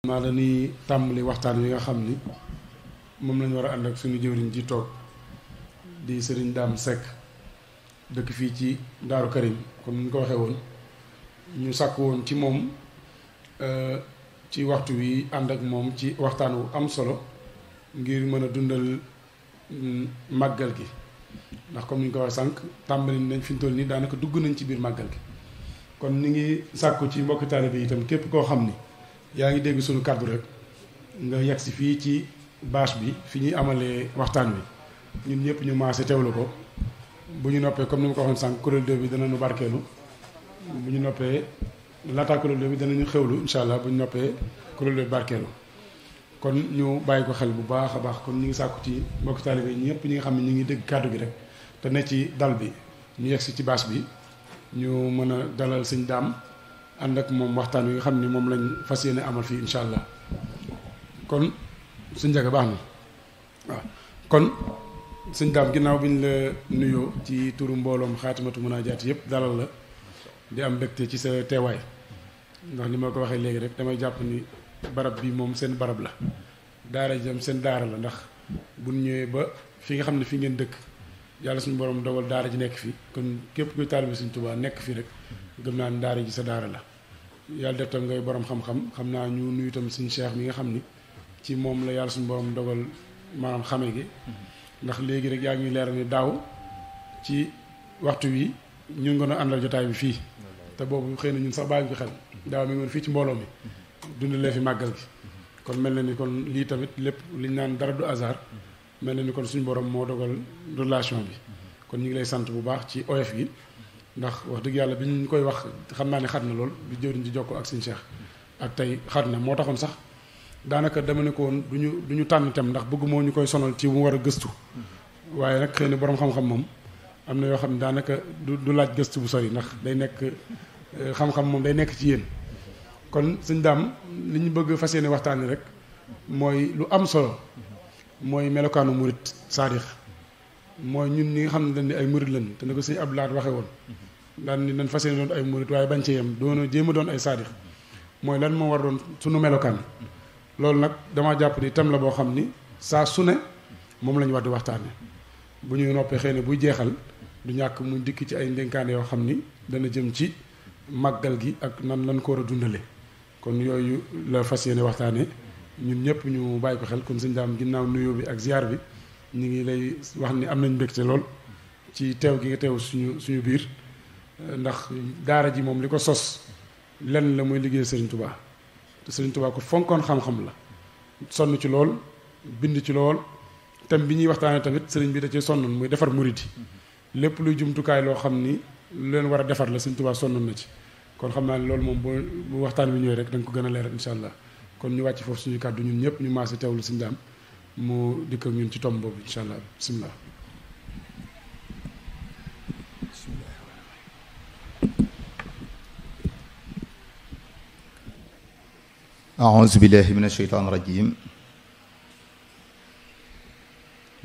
maa dañuy tàmbali waxtaan wi nga xam ni moom lañu war a ànd ak suñu jëwriñ ji toog di sëriñ Dame Seck dëkk fii ci Daaru Karim comme ni ñu ko waxee woon ñu sàkk woon ci moom ci waxtu wi ànd ak moom ci waxtaan wu am solo ngir mën a dundal màggal gi ndax comme ni ñu ko waxee sànq tàmbali nañ fi ñu toll nii daanaka dugg nañ ci biir màggal gi kon ñu ngi sàkku ci mbokki taalibe yi itam képp koo xam ni yaa ngi dégg suñu kàddu rek nga yegg si fii ci bâche bi fi ñuy amalee waxtaan wi ñun ñëpp ñu maase teewlu ko bu ñu noppee comme ni ma ko waxoon sànq kuréel 2 bi danañu barkeelu bu ñu noppee laataa kuréel 2 bi danañu xewlu incha allah bu ñu noppee kuréel 2 bi barkeelu kon ñu bàyyi ko xel bu baax a baax kon ñu ngi sàkku ci mbokki taalibe yi ñëpp ñi nga xam ne ñu ngi dégg kàddu gi rek te ne ci dal bi ñu yegg si ci bâche bi ñu mën a dalal sëñ Dame ànd ak moom waxtaan wi nga xam ni moom lañ fas yéene amal fii incha allah kon suñ jaga baax na waaw kon sëñ Dame ginnaaw bi ñu la nuyoo ci turu mbooloom xaatimatu munaajaat yëpp dalal la di am mbégte ci sa teewaay ndax ni ma ko waxee léegi rek damay jàpp ni barab bi moom seen barab la daara jëm seen daara la ndax bu ñëwee ba fi nga xam ne fi ngeen dëkk yàlla suñu borom dogal daara ji nekk fi kon képp kuy taalibe Sëñ Tuubaa nekk fi rek gëm naa ni daara ji sa daara la yàlla def tam ngay borom xam-xam xam naa ñu nuyu tam suñu cheikh mi nga xam ni ci moom la yàlla suñu borom dogal maanaam xame gi ndax léegi rek yaa ngi leeral ni daaw ci waxtu wi ñu ngi a àndal jotaay bi fii te boobu xëy na ñun sax bàyyi ko xel daaw mi ngi woon fii ci mbooloo mi dundalee fi màggal gi kon mel na ni kon lii tamit lépp liñ naan dara du hasard mel na ni kon suñu borom moo dogal relation bi kon ñu ngi lay sant bu baax ci oyof gi ndax wax dëgg yàlla bi ñu koy wax xam naa ne xat na lool bi jëwriñ ci jokkoo ak suñu Cheikh ak tey xat na moo taxoon sax daanaka dama ne ko woon du ñu tànn itam ndax bëgg moo ñu koy sonal ci mu war a gëstu waaye nag xëy na borom xam-xam moom am na yoo xam ne daanaka du laaj gëstu bu sori ndax day nekk xam-xam moom day nekk ci yéen kon sëñ Dame li ñu bëgg fas yéene waxtaani rek mooy lu am solo mooy melokaanu murit saadix mooy ñun ñi nga xam ne dañ ne ay murit lañ te ne ko sëñ Abdoulaye waxee woon daan ni nañ fas yéene doon ay murit waaye bañ ci yem doona jéem a doon ay saadix mooy lan moo war doon sunu melokaan loolu nag dama jàpp ni thème la boo xam ni saa su ne moom la ñu war di waxtaane bu ñuy noppee xëy na buy jeexal du ñàkk mu dikk ci ay ndénkaane yoo xam ni dana jëm ci màggal gi ak nan lañ ko war a dundale kon yooyu la fas yéene waxtaane ñun ñëpp ñu bàyyi ko xel kon sëñ Dame ginnaaw nuyoo bi ak ziar bi ñu ngi lay wax ni am nañ mbégte lool ci teew gi nga teew suñu biir ndax daara ji moom li ko sos lenn la mooy liggéey Serigne Touba te Serigne Touba ko fonkoon xam-xam la sonn ci lool bind ci lool thème bi ñuy waxtaane tamit Serigne bi da ci sonnoon muy defar murid yi lépp luy jumtukaay loo xam ni lu leen war a defar la Serigne Touba sonnoon na ci kon xam naa ne loolu moom bu waxtaan bi ñëwee rek da nga ko gën a leeral incha allah kon ñu wàcc foofu suñu kàddu ñun ñëpp ñu maase teewlu sëñ Dame mu dikk ak ñun ci tomb boobu incha allah bisimilah. aouzu billahi min asheytaan rajim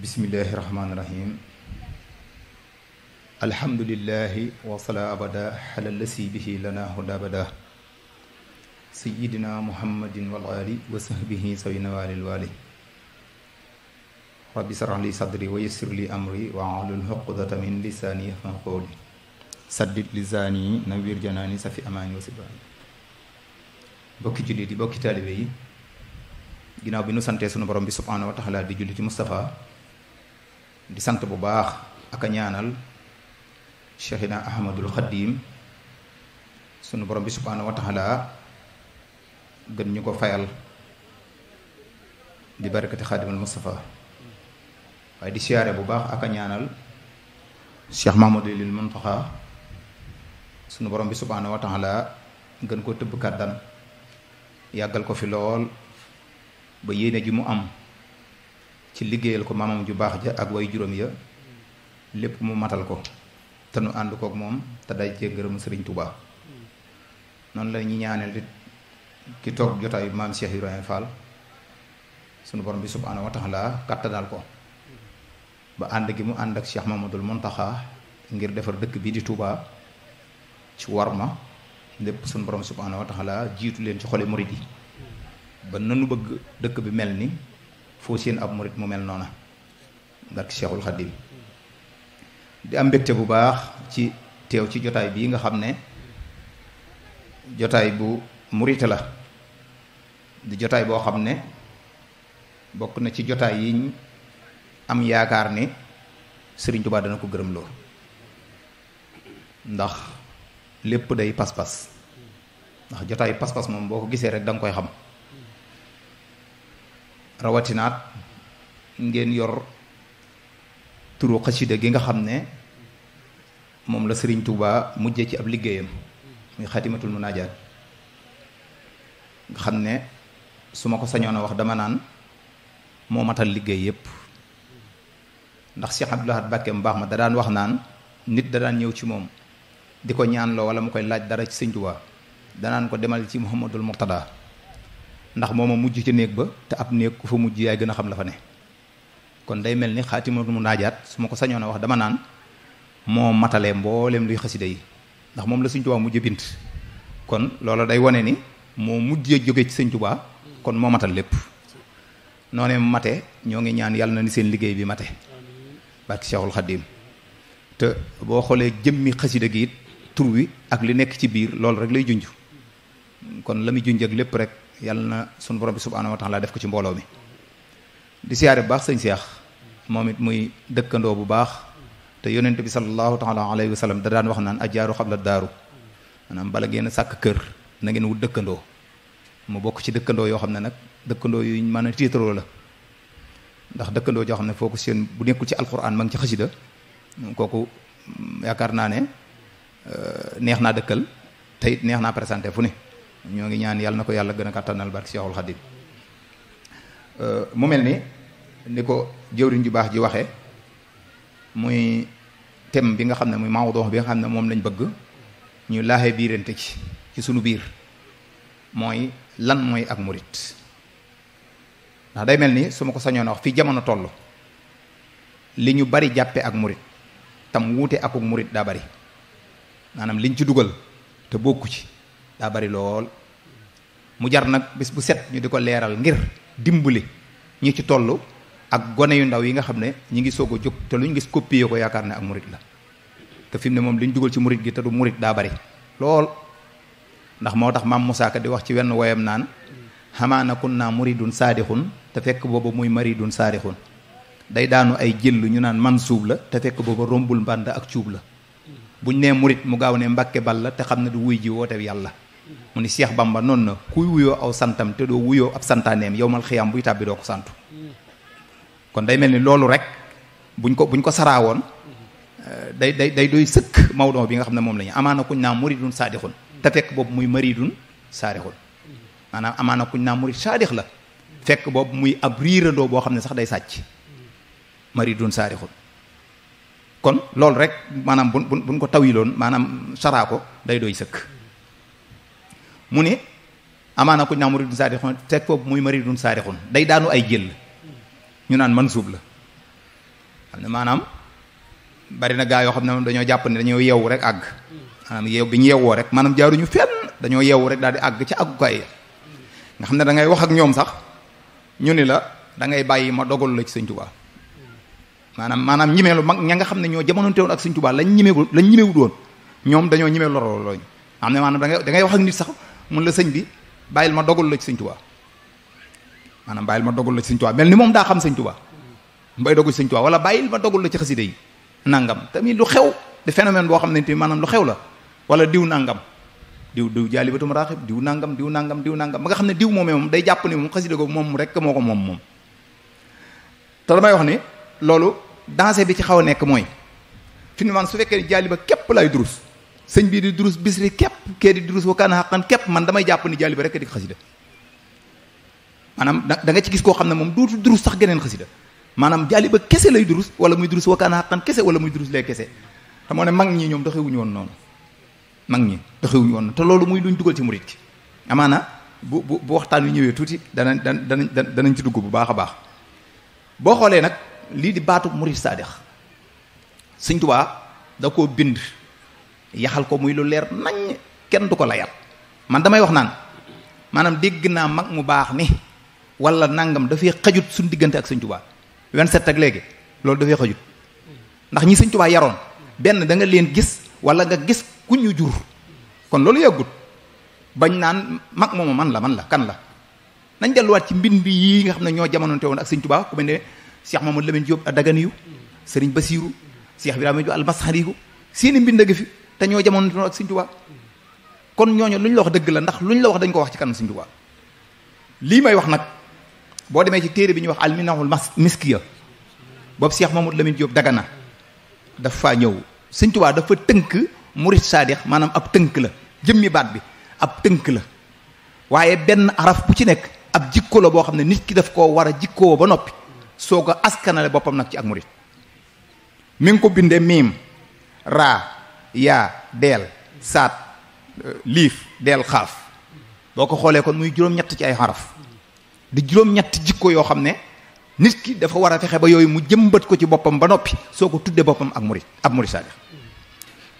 bismillahi rahmaani rahim alhamdulillahi wasala abada xala lasi bihi lana huda abada sayidina muhammadin wal ali wa sahbihi sawina walil wali rabbi sarah li sadri wa yassir li amri wa ahlul uqdata min lisani yafqahu qawli saddid lisaani nawwir janaani safi amaani wa sibaani bokki jullit yi bokki taalibe yi ginnaaw bi nu santee sunu borom bi subhaanahu wa taala di julli ci Moustapha di sant bu baax ak a ñaanal Cheikhina Ahmadul Xadim sunu borom bi subhaanahu wa taala gën ñu ko fayal di barakati Xaadimal Moustapha waaye di siyaare bu baax ak a ñaanal Cheikh Mahmadul Muntaxa sunu borom bi subhaanahu wa taala gën koo tëbb kàttan yàggal ko fi lool ba yéene ji mu am ci liggéeyal ko maamam ju baax ja ak way juróom ya lépp mu matal ko te nu ànd kook moom te day cee ngërëm Sëriñ Tuubaa noonu la ñi ñaaneel ki toog jotaayu maam Cheikh Ibrahima Fall sunu borom bi subhaanahu wa taala kàttanal ko ba ànd gi mu ànd ak Cheikh Mamadul Muntaxa ngir defar dëkk bi di Tuubaa ci warma lépp suñu borom subhaanahu wa taala jiitu leen ci xoli murid yi ba nanu bëgg dëkk bi mel ni foo seen ab murit mu mel noona barke Cheikhul Khadim di am mbégte bu baax ci teew ci jotaay bii nga xam ne jotaay bu murite la di jotaay boo xam ne bokk na ci jotaay yi am yaakaar ni Sëriñ Tuubaa dana ko gërëm loo ndax lépp day pas-pas ndax jotaay pas-pas moom boo ko gisee rek da nga koy xam rawatinaat ngeen yor turu xasida gi nga xam ne moom la Sëriñ Tuubaa mujjee ci ab liggéeyam muy xatimatul munaajaat nga xam ne su ma ko sañoon a wax dama naan moo matal liggéey yépp ndax Cheikh Abdoul Ahad Mbacké mu baax ma da daan wax naan nit da daan ñëw ci moom di ko ñaan loo wala mu koy laaj dara ci Sëriñ Tuubaa danaan ko demal ci Muhammadul Murtada ndax mooma mujj ci néeg ba te ab néeg ku fa mujj yaay gën a xam la fa ne kon day mel ni xaatimatul munaajaat su ma ko sañoon a wax dama naan moo matalee mbooleem luy xasida yi ndax moom la Sëriñ Tuubaa mujj bind kon loolu day wane ni moo mujjee jóge ci Sëriñ Tuubaa kon moo matal lépp noonee mate ñoo ngi ñaan yàlla na ni seen liggéey bi mate barke Cheikhul Khadim te boo xoolee jëmmi xasida gi it tur wi ak li nekk ci biir loolu rek lay junj kon la muy junj ak lépp rek yàlla na sunu borom bi subhaanahu wa taala def ko ci mbooloo mi di siyaare bu baax sëñ Seex moom it muy dëkkandoo bu baax te yonent bi sallallahu taala alayhi wa sallam da daan wax naan ajaaru xabla daaru maanaam bala ngeen sàkk kër na ngeen wut dëkkandoo mu bokk ci dëkkandoo yoo xam ne nag dëkkandoo yu mën a tiitaroo la ndax dëkkandoo joo xam ne foo ko seen bu nekkul ci alquran ma ngi ci xasida kooku yaakaar naa ne neex naa dëkkal te it neex naa présenté fu ne ñoo ngi ñaan yàlla na ko yàlla gën a kàttanal barke Cheikhul Khadim mu mel ni ko jëwriñ ju baax ji waxee muy thème bi nga xam ne muy mawdu bi nga xam ne moom lañ bëgg ñu laaxee biirante ci sunu biir mooy lan mooy ak murit ndax day mel ni su ma ko sañoon wax fii jamono toll li ñu bari jàppe ak murit tam wuute akuk murit daa bari maanaam liñ ci dugal te bokku ci daa bari lool mu jar nag bis bu set ñu di ko leeral ngir dimbali ñi ci toll ak gone yu ndaw yi nga xam ne ñi ngi soog a jóg te luñ gis copier ko yaakaar ne ak murit la te fi mu ne moom liñ dugal ci murit gi te du murit daa bari lool ndax moo tax maam Musaa Ka di wax ci wenn woyam naan xamaana kun naa muridun saadixun te fekk booba muy maridun saadixun day daanu ay jël ñu naan mansuub la te fekk booba rombul mbànd ak cuub la buñ nee murit mu gaaw ne Mbàkke bal la te xam ne du wuy ji woote yàlla mu ni Seex Bamba noonu na kuy wuyoo aw santam te doo wuyoo ab santaaneem yow mal xiyam buy tàbbi doo ko santu kon day mel ni loolu rek buñ ko saraawoon day doy sëkk mawdoo bi nga xam ne moom la ñu amaana kuñ naa muridun saadixun te fekk boobu muy maridun saadixun maanaam amaana kuñ naa murid saadix la fekk boobu muy ab riirandoo boo xam ne sax day sàcc maridun saadixun kon loolu rek maanaam buñ ko tawiloon maanaam saraa ko day doy sëkk mu ne amaana kuñ naa muridun saadixun fekk boobu muy maridun saadixun day daanu ay jël ñu naan mansuub la xam ne maanaam bari na gaa yoo xam ne moom dañoo jàpp ne dañoo yeewu rek àgg maanaam yeew bi ñu yeewoo rek maanaam jaaruñu fenn dañoo yeewu rek daal di àgg ci àggukaay nga xam ne da ngay wax ak ñoom sax ñu ni la da ngay bàyyi ma dogal la ci Sëñ Tuubaa maanaam ñimeelu mag ña nga xam ne ñoo jamononte woon ak Sëñ Tuubaa lañ ñimewut woon ñoom dañoo ñimee lorolooñ xam ne maanaam da ngay wax ak nit sax mun la sëñ bi bàyyil ma dogal la ci Sëñ Tuubaa maanaam bàyyil ma dogal la ci Sëñ Tuubaa mel ni moom daa xam Sëñ Tuubaa mbay dogal ci Sëñ Tuubaa wala bàyyil ma dogal la ci xasida yi nangam tamit lu xew di phénomène boo xam ne te maanaam lu xew la wala diw nangam diw jaalibatu maraaxib diw nangam ba nga xam ne diw moomee moom day jàpp ni moom xasida ko moom rek moo ko moom te damay wax ni loolu danger bi ci xaw a nekk mooy fi mu man su fekkee jaaliba képp lay durus sëñ bii di durus bisri képp kee di durus wa kaana xaqan képp man damay jàpp ni jaaliba rek di xasida maanaam da nga ci gis koo xam ne moom duutu durus sax geneen xasida maanaam jaaliba kese lay durus wala muy durus wa kaana xaqan kese wala muy durus lee kese te moo ne mag ñi ñoom doxewuñu woon noonu te loolu muy luñ dugal ci murit ki amaana bu waxtaan wi ñëwee tuuti danañ ci dugg bu baax a baax boo xoolee nag lii di baatu murit saadix Sëñ Tuubaa da koo bind yaxal ko muy lu leer nañ kenn du ko layal man damay wax naan maanaam dégg naa mag mu baax ni wala nangam dafay xajut suñ diggante ak sëñ Tuubaa 27 ak léegi loolu dafay xajut ndax ñi sëñ Tuubaa yaroon benn da nga leen gis wala nga gis ku ñu jur kon loolu yàggut bañ naan mag mooma man la kan la nañ delluwaat ci mbind yi nga xam ne ñoo jamononte woon ak sëñ Tuubaa ku mel ne Cheikh Mamadou Lamine Diop Dagana sëriñ Basiiru Cheikh Ibrahima Diop Almasxari seeni mbind gi fi te ñoo jamononte woon ak sëñ Tuubaa kon ñooñu lu ñu la wax dëgg la ndax lu ñu la wax dañ ko wax ci kanam sëñ Tuubaa lii may wax nag boo demee ci téere bi ñuy wax alminahul miskiya boobu Cheikh Mamadou Lamine Diop Dagana dafa ñëw sëñ Tuubaa dafa tënk murid saadix maanaam ab tënk la jëmmi baat bi ab tënk la waaye benn araf bu ci nekk ab jikko la boo xam ne nit ki daf koo war a jikkoo ba noppi soo ko askanale boppam nag ci ak murid mi ngi ko bindee miim raa yaa deel saat liif deel xaaf boo ko xoolee kon muy juróom-ñett ci ay xaraf di juróom-ñett jikko yoo xam ne nit ki dafa war a fexe ba yooyu mu jëmbat ko ci boppam ba noppi soo ko tuddee boppam ak murid ab murid saadix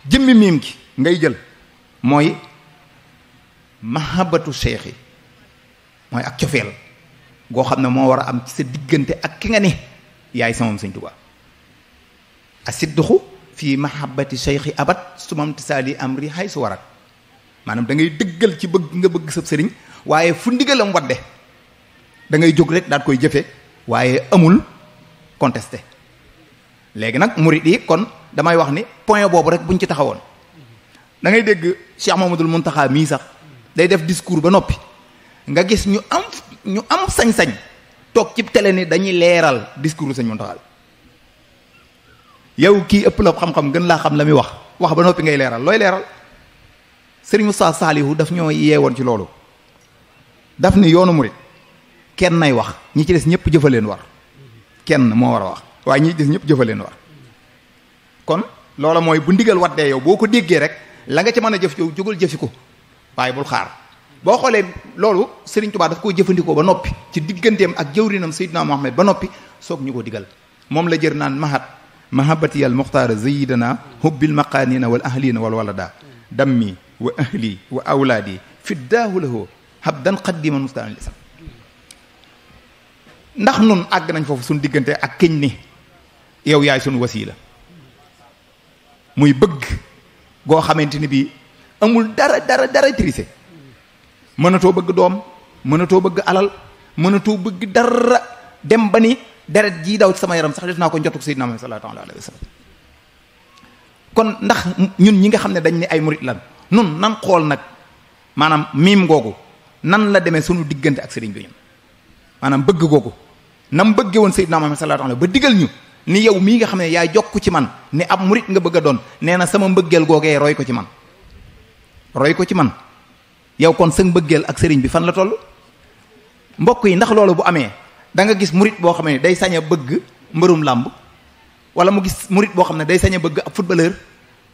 jëmmi miim gi ngay jël mooy mahabatu cheikh yi mooy ak cofeel goo xam ne moo war a am ci sa diggante ak ki nga ne yaay samam sëñ Tuubaa asidduxu fii mahabati cheikh yi abat sumam tisaali amri hay su warat maanaam da ngay dëggal ci bëgg nga bëgg sab sëriñ waaye fu ndigalam wadde da ngay jóg rek daal koy jëfe waaye amul contesté léegi nag murid yi kon damay wax ni point boobu rek buñ ci taxawoon da ngay dégg Cheikh Mamadul Muntaxa mii sax day def discours ba noppi nga gis ñu am sañ-sañ toog ci télé ni dañuy leeral discours sëñ Muntaxa yow kii ëpp la xam-xam gën laa xam la muy wax ba noppi ngay leeral looy leeral Sëriñ Moussa Saalihu daf ñoo yeewoon ci loolu daf ni yoonu murid kenn nay wax ñi ci des ñëpp jëfaleen war kenn moo war a wax waaye ñi ci des ñëpp jëfaleen war kon loola mooy bu ndigal waddee yow boo ko déggee rek la nga ci mën a jëf yow jógal jëfi ko waaye bul xaar boo xoolee loolu Sëriñ Tuubaa daf koo jëfandikoo ba noppi ci digganteem ak jëwrinam Seydina Muhammad ba noppi soog ñu ko digal moom la jër naan mahabati al muxtaara zayidana hubbil maqaanina wal ahlina wal walada dammi wa ahli wa awlaadi fiddaahu lahu habdan qaddiman mustaan lisan ndax nun àgg nañ foofu suñu diggante ak këñ ni yow yaay suñu wasiila muy bëgg goo xamante ni bii amul dara triché mënatoo bëgg doom mënatoo bëgg alal mënatoo bëgg dara dem ba ni deret jii daw ci sama yaram sax def naa ko njotuk Seydina Muhammad sallallahu alayhi wa sallam kon ndax ñun ñi nga xam ne dañ ne ay murit lan nun nan xool nag maanaam miim googu nan la demee suñu diggante ak sëriñ bi ñun maanaam bëgg googu nam bëggee woon Seydina Muhammad sallallahu alayhi wa sallam ba digal ñu ni yow mii nga xam ne yaay jokku ci man ni ab murit nga bëgg a doon nee na sama mbëggeel googee roy ko ci man yow kon sa mbëggeel ak sëriñ bi fan la toll mbokk yi ndax loolu bu amee da nga gis murit boo xam ne day sañ a bëgg mbërum làmb wala mu gis murit boo xam ne day sañ a bëgg ab footballeur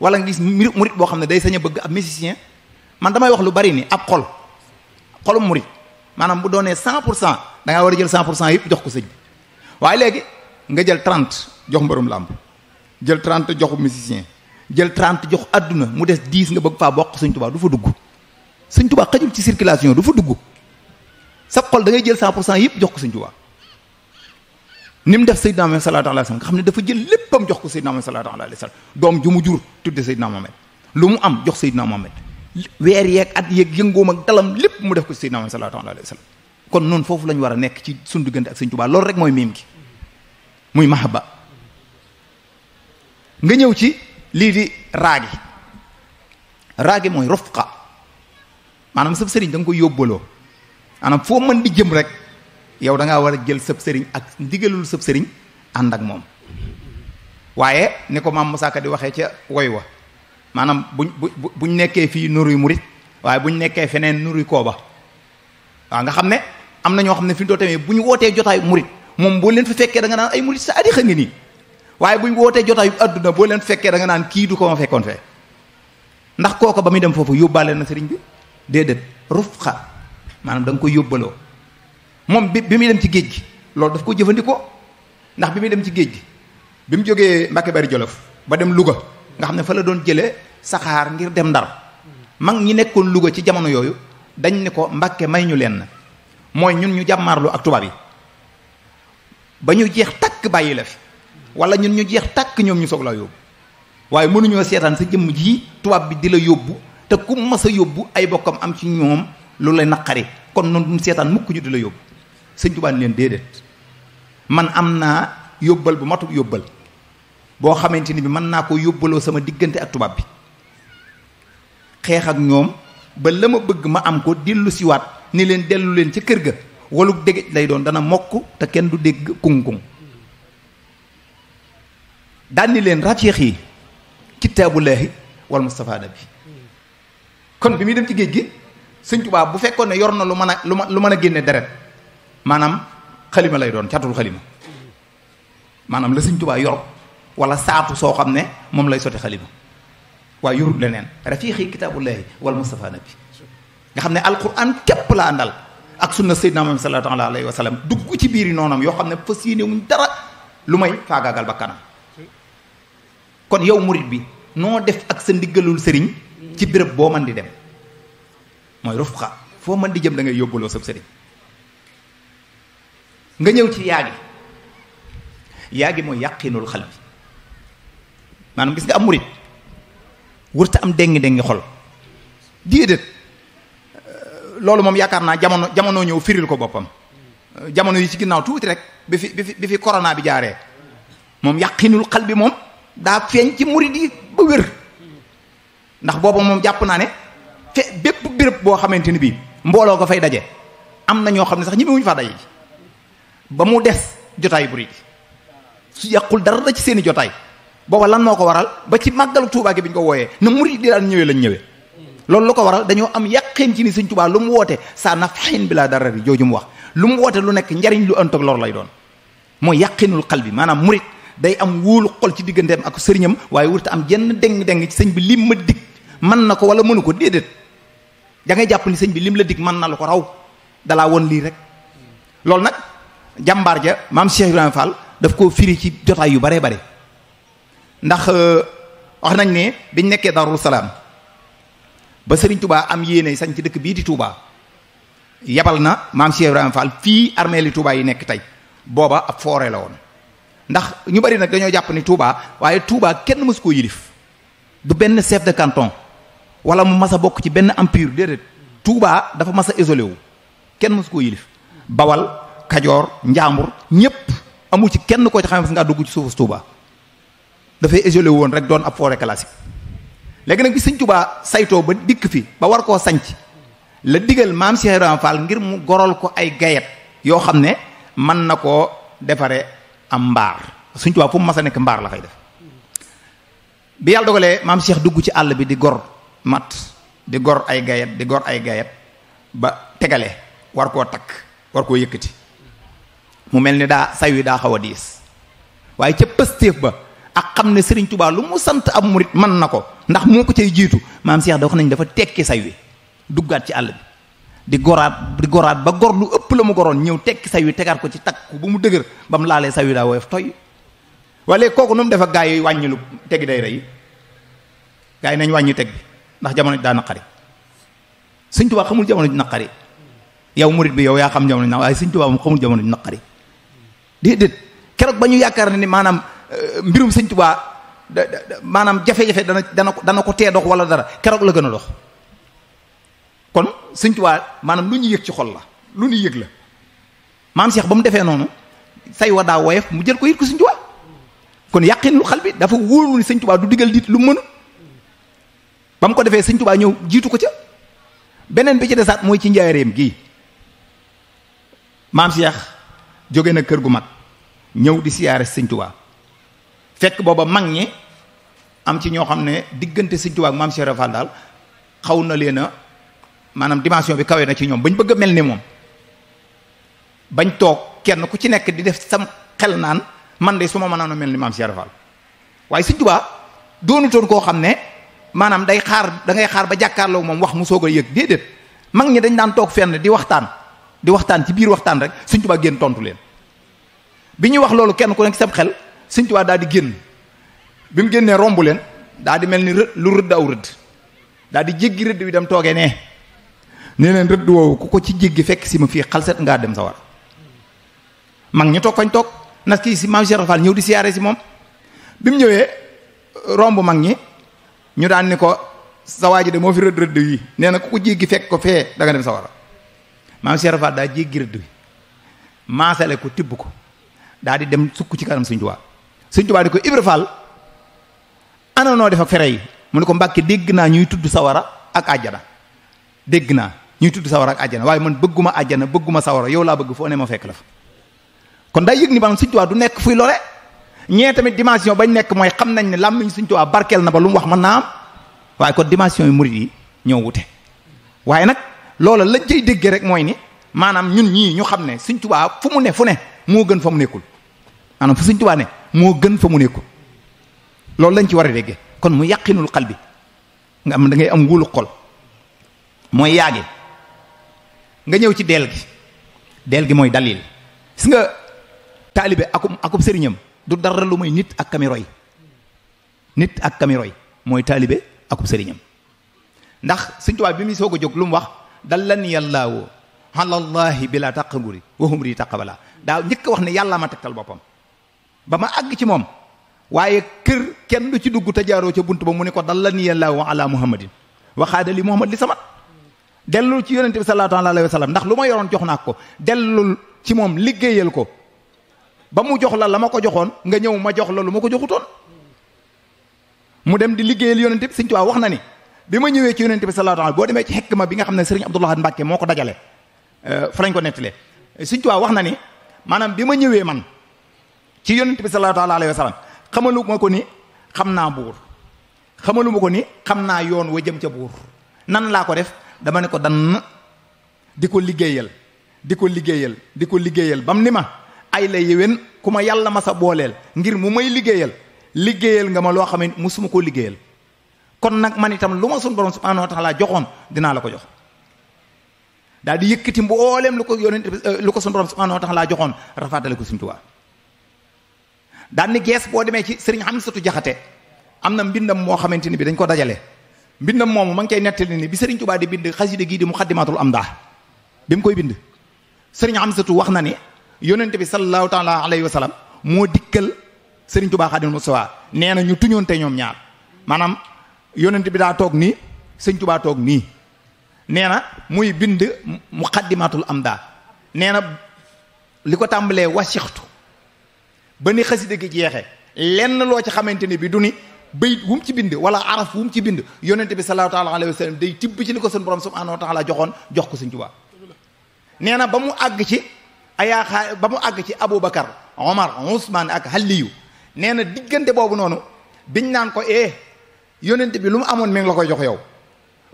wala nga gis murit boo xam ne day sañ a bëgg ab musicien man damay wax lu bari ni ab xolum murit maanaam bu doonee 100% da ngaa war a jël 100% yëpp jox ko sëñ bi waaye léegi nga jël 30 jox mbërum làmb jël 30 jox musicien jël 30 jox àdduna mu des 10 nga bëgg faa bokk sëñ Tuubaa du fa dugg sëñ Tuubaa xajul ci circulation du fa dugg sa xol da ngay jël 100% yëpp jox ko sëñ Tuubaa ni mu def Seydina Muhammad sallallahu alayhi wa sallam nga xam ne dafa jël léppam jox ko Seydina Muhammad sallallahu alayhi wa sallam doom ju mu jur tudde Seydina Muhammad lu mu am jox Seydina Muhammad weer yeeg at yeeg yëngoom ak dalam lépp mu def ko Seydina Muhammad sallallahu alayhi wa sallam kon noonu foofu lañu war a nekk ci suñu diggante ak sëñ Tuubaa loolu rek mooy miim gi muy mahaba nga ñëw ci lii di raagi mooy rufqa maanaam sab sëriñ da nga koy yóbbaloo maanaam foo mën di jëm rek yow da ngaa war a jël sab sëriñ ak ndigalul sab sëriñ ànd ak moom waaye ni ko maam Musaa Ka di waxee ca woy wa maanaam buñ nekkee fii nuruy murit waaye buñ nekkee feneen nuruy kooba waaw nga xam ne am na ñoo xam ne fi mu tamit bu ñu wootee jotaayu murit moom boo leen fi fekkee da nga naan ay murit sa addi xa ngi nii waaye bu ñu wootee jotaayu àdduna boo leen fekkee da nga naan kii du ko ma fekkoon fee ndax kooka ba muy dem foofu yóbbaale na sëriñ bi déedéet rufqa maanaam da nga koy yóbbaloo moom bi muy dem ci géej gi loolu daf ko jëfandikoo ndax bi muy dem ci géej gi bi mu jógee Mbàkke Bari Jolof ba dem Louga nga xam ne fa la doon jëlee saxaar ngir dem Ndar mag ñi nekkoon Louga ci jamono yooyu dañ ni ko Mbàkke may ñu leen mooy ñun ñu jàmmaarloo ak tubaab yi ba ñu jeex takk bàyyi la fi wala ñun ñu jeex takk ñoom ñu soog la yóbbu waaye mënuñoo seetaan sa jëmm ji tubaab bi di la yóbbu te ku mas a yóbbu ay bokkam am ci ñoom lu lay naqari kon noonu seetaan mukk ñu di la yóbbu. sëñ Tuubaa leen déedéet man am naa yóbbal bu matu yóbbal boo xamante ni bi mën naa ko yóbbaloo sama diggante ak tubaab bi xeex ak ñoom ba la ma bëgg ma am ko dellu siwaat ni leen dellu leen ca kër ga walu dégg lay doon dana mokk te kenn du dégg kung-kung daan ni leen rafiix yi kitaabullaahi wal Mustafa nabi kon bi muy dem ci géej gi sëñ Tuubaa bu fekkoon ne yor na lu mën a génne deret maanaam xalima lay doon catul xalima maanaam la sëñ Tuubaa yor wala saatu soo xam ne moom lay sotti xalima waaye yorut leneen rafiixi kitaabullaahi wal Mustafa nabi nga xam ne alquran képp la àndal ak sunna sayyidina Muhammad sallallahu alayhi wa sallam dugg ci biir yi noonam yoo xam ne fas yéene wuñ dara lu may faagaagal ba kanam kon yow murit bi noo def ak sa ndiggalul sëriñ ci béréb boo mën di dem mooy rufqa foo mën di jëm da ngay yóbbaloo sab sëriñ nga ñëw ci yaagi mooy yàqinul xal bi maanaam gis nga am murit wërta am déngi xol déedéet loolu moom yaakaar naa jamono ñëw firil ko boppam jamono yi ci ginnaaw tuuti rek bi fi corona bi jaaree moom yàqinul xal bi moom daa feeñ ci murit yi ba wér ndax booba moom jàpp naa ne bépp béréb boo xamante ni bii mbooloo ko fay daje am na ñoo xam ne sax ñemewuñu faa daje ba mu des jotaay murit su yàqul dara da ci seeni jotaay booba lan moo ko waral ba ci màggalu Tuubaa gi bi ñu ko wooyee na murit di daan ñëwee lañ ñëwee loolu lu ko waral dañoo am yàqeen ci ni Sëñ Tuubaa lu mu woote saa naf'in bilaa darari jooju mu wax lu mu woote lu nekk njariñ lu ënt ak lor lay doon mooy yàqinul qalbi maanaam murit day am wóolu xol ci digganteem ak sëriñam waaye wurta am jenn deng ci sëñ bi lim ma dig mën na ko wala mënu ko déedéet da ngay jàpp ni sëñ bi lim la dig mën na lu ko raw dalaa won lii rek loolu nag jàmbaar ja maam Cheikh Ibrahima Fall daf koo firi ci jotaay yu baree bare ndax wax nañ ne biñ nekkee Daarul Salaam ba Sëriñ Touba am yéene sañ ci dëkk bii di Touba yabal na maam Cheikh Ibrahima Fall fii armée li Touba yi nekk tey booba ab forêt la woon ndax ñu bari nag dañoo jàpp ni Touba waaye Touba kenn mësu koo yilif du benn chef de canton wala mu mas a bokk ci benn empire déedéet Touba dafa mas a isolé wu kenn mësu koo yilif Bawal Kajoor Njaambur ñépp amul ci kenn koo ci xam nga dugg ci suufu Touba dafay isolé woon rek doon ab forêt classique léegi nag bi Sëñ Touba saytoo ba dikk fi ba war koo sanc la digal maam Cheikh Ibrahima Fall ngir mu gorol ko ay gayet yoo xam ne mën na koo defare am mbaar Sëñ Touba fu mu mas a nekk mbaar la fay def bi yàlla dogalee maam Cheikh dugg ci àll bi di gor mat di gor ay gayet ba tegale war koo takk war koo yëkkati mu mel ni daa say wi daa xaw a diis waaye ca pëstéef ba ak xam ne Sëriñ Touba lu mu sant ab murit mën na ko ndax moo ko cay jiitu maam Cheikh da wax nañ dafa tekki say wi duggaat ci àll bi di goraat ba gor lu ëpp la mu goroon ñëw tekki say wi tegaat ko ci takku bu mu dëgër ba mu laalee say wi daa woyof toy wala kooku nu mu def ak gaa yi wàññi lu tegi day rey gaa yi nañ wàññi teg bi ndax jamono ji daa naqari Sëñ Touba xamul jamono ji naqari yow murit bi yow yaa xam jamono ji naqari waaye Sëñ Touba moom xamul jamono ji naqari déedéet keroog ba ñu yaakaar ne ni maanaam mbirum Sëñ Touba maanaam jafe-jafe dana ko tee dox wala dara keroog la gën a dox kon Sëñ Touba maanaam lu ñu yëg ci xol la lu ñu yëg la maam Cheikh ba mu defee noonu say wa daa woyof mu jël ko yit ko Sëñ Touba kon yàqinul xal bi dafa wóolu ni Sëñ Touba du digal dit lu mënu ba mu ko defee Sëñ Touba ñëw jiitu ko ca beneen bi ci desaat mooy ci njaareem gii maam Cheikh jóge na kër gu mag ñëw di siyaare Sëñ Touba fekk booba mag ñi am ci ñoo xam ne diggante Sëñ Touba ak maam Cheikh Fall daal xaw na leen a maanaam dimension bi kawe na ci ñoom bañ bëgg a mel ni moom bañ toog kenn ku ci nekk di def sam xel naan man de su ma mënoon a mel ni maam Cheikh Fall waaye Sëñ Touba doonutoon koo xam ne maanaam da ngay xaar ba jàkkaarloo moom wax mu soog a yëg déedéet mag ñi dañ daan toog fenn di waxtaan ci biir waxtaan rek Sëñ Touba génn tontu leen bi ñuy wax loolu kenn ku nekk sam xel Sëñ Touba daal di génn bi mu génnee romb leen daal di mel ni lu rëdd aw rëdd daal di jéggi rëdd bi dem toogee ne nee leen rëdd woowu ku ko ci jéggi fekk si ma fii xalset ngaa dem sa war mag ñi toog fañ toog nas kii si maam Cheikh Fall ñëw di siyaare si moom bi mu ñëwee romb mag ñi ñu daan ni ko sa waa ji de moo fi rëdd yi nee na ku ko jéggi fekk ko fee da nga dem sa war maam Cheikh Fall daa jéggi rëdd wi maasale ko tibb ko daa di dem sukk ci kanam Sëñ Tuubaa Sëñ Tuubaa di ko Ibra Fall ana noo def ak fere yi mu ne ko Mbàkke dégg naa ñuy tudd sawara ak àjjana dégg naa ñuy tudd sawara ak àjjana waaye man bëgguma àjjana bëgguma sawara yow laa bëgg foo ne ma fekk la fa kon day yëg ni maanaam Sëñ Tuubaa du nekk fuy lore ñee tamit dimension bañ nekk mooy xam nañ ne làmmiñ Sëñ Tuubaa barkeel na ba lu mu wax mën naa am waaye kon dimension yi murid yi ñoo wute waaye nag loola lañ cay déggee rek mooy ni maanaam ñun ñii ñu xam ne Sëñ Tuubaa fu mu ne moo gën fa mu nekkul maanaam fu Sëñ Tuubaa ne moo gën fa mu nekkul loolu lañ ci war a déggee kon mu yàqinul xal bi nga am da ngay am wóolu xol mooy yaage nga ñëw ci deel gi mooy dalil gis nga taalibe akub sëriñam du dara lu mooy nit ak kamiroy mooy taalibe akub sëriñam ndax Sëñ Tuubaa bi muy soog a jóg lu mu wax dallani yàllaahu alallahi bila taqaburi wahumri taqabala daa njëkk wax ne yàlla ma tegtal boppam ba ma àgg ci moom waaye kër kenn du ci dugg te jaaroo ca bunt ba mu ne ko dallani yàllaahu ala muhammadin waxaada li muhammad li samat dellul ci yonente bi sallallahu alayhi wa sallam ndax lu ma yoroon jox naa ko dellul ci moom liggéeyal ko ba mu jox la ma ko joxoon nga ñëw ma jox la lu ma ko joxutoon mu dem di liggéeyal yonente bi Sëñ Tuubaa wax na ni bi ma ñëwee ci yonente bi sallallahu alayhi boo demee ci xekk ma bi nga xam ne Sëriñ Abdul Ahad Mbàkke moo ko dajale fa lañ ko nettalee Sëñ Tuubaa wax na ni maanaam bi ma ñëwee man ci yonente bi sallallahu alayhi wa sallam xamalu ma ko ni xam naa buur xamalu ma ko ni xam naa yoon wa jëm ca buur nan laa ko def dama ne ko dann di ko liggéeyal bam ni ma ay la yéwén ku ma yàlla ma sa booleel ngir mu may liggéeyal nga ma loo xam ne musuma koo liggéeyal kon nag man itam lu ma sun borom subhanahu wa taala joxoon dinaa la ko jox daal di yëkkati mbooleem lu ko sun borom subhanahu wa taala joxoon rafaatale ko Sëñ Tuubaa daal ni gees boo demee ci Sëriñ Amsatu Jaxate am na mbindam moo xamante ni bi dañ ko dajale mbindam moomu ma ngi koy nettali ni bi Sëriñ Tuubaa di bind xasida gii di Muxaddimatul Amdah bi mu koy bind Sëriñ Amsatu wax na ni yonente bi sallallahu taala alayhi wa sallam moo dikkal Sëriñ Tuubaa Xaadimu Mustafaa nee na ñu tuñoonte ñoom ñaar maanaam yonente bi daa toog nii Sëriñ Tuubaa toog nii nee na muy bind Muxaddimatul Amdah nee na li ko tàmbalee wasixtu ba ni xasida gi jeexe lenn loo ci xamante ni bi du ni bayit wu mu ci bind wala araf wu mu ci bind yonente bi sallallahu taala alayhi wa sallam day tibb ci li ko sun borom subhanahu wa taala joxoon jox ko Sëñ Tuubaa nee na ba mu àgg ci Aboubacar Omar Ousmane ak Aliyu nee na diggante boobu noonu biñ naan ko yonente bi lu mu amoon mi ngi la koy jox yow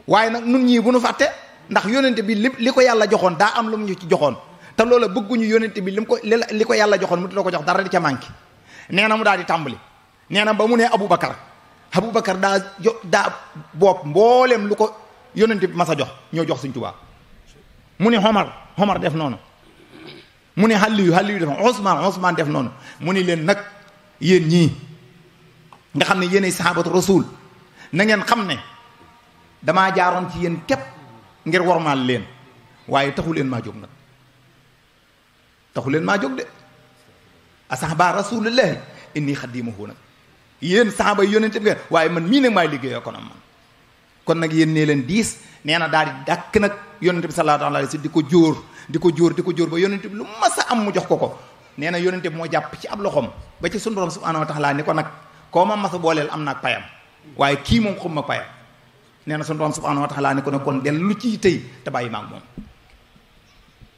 waaye nag nun ñii bu nu fàtte ndax yonente bi li ko yàlla joxoon daa am lu mu ñu ci joxoon te loola bëgguñu yonente bi li ko yàlla joxoon mu di la ko jox dara di ca manqué nee na mu daal di tàmbali nee na ba mu ne Aboubacar daa bopp mbooleem lu ko yonente bi mas a jox ñoo jox Sëñ Tuubaa mu ne Omar def noonu mu ne Aliyu def noonu Ousmane def noonu mu ni leen nag yéen ñii nga xam ne yéenay sahabatu rasul na ngeen xam ne damaa jaaroon ci yéen képp ngir wormaal leen waaye taxu leen maa jóg de asahaba rasulillahi inni xadimuhu nag yéen saxaaba yi yonente bi ngeen waaye man mii nag maay liggéeyoo kon am man kon nag yéen nee leen diis nee na daal di dàkk nag yonente bi sallallahu alayhi wa sallam di ko jóor ba yonente bi lu mas a am mu jox ko nee na yonente bi moo jàpp ci ab loxoom ba ci sunu borom subhanahu wa taala ni ko nag koo ma mas a booleel am naag payam waaye kii moom xam ma payam nee na sunu borom subhanahu wa taala ni ko nag kon dellu ci tey te bàyyi maag moom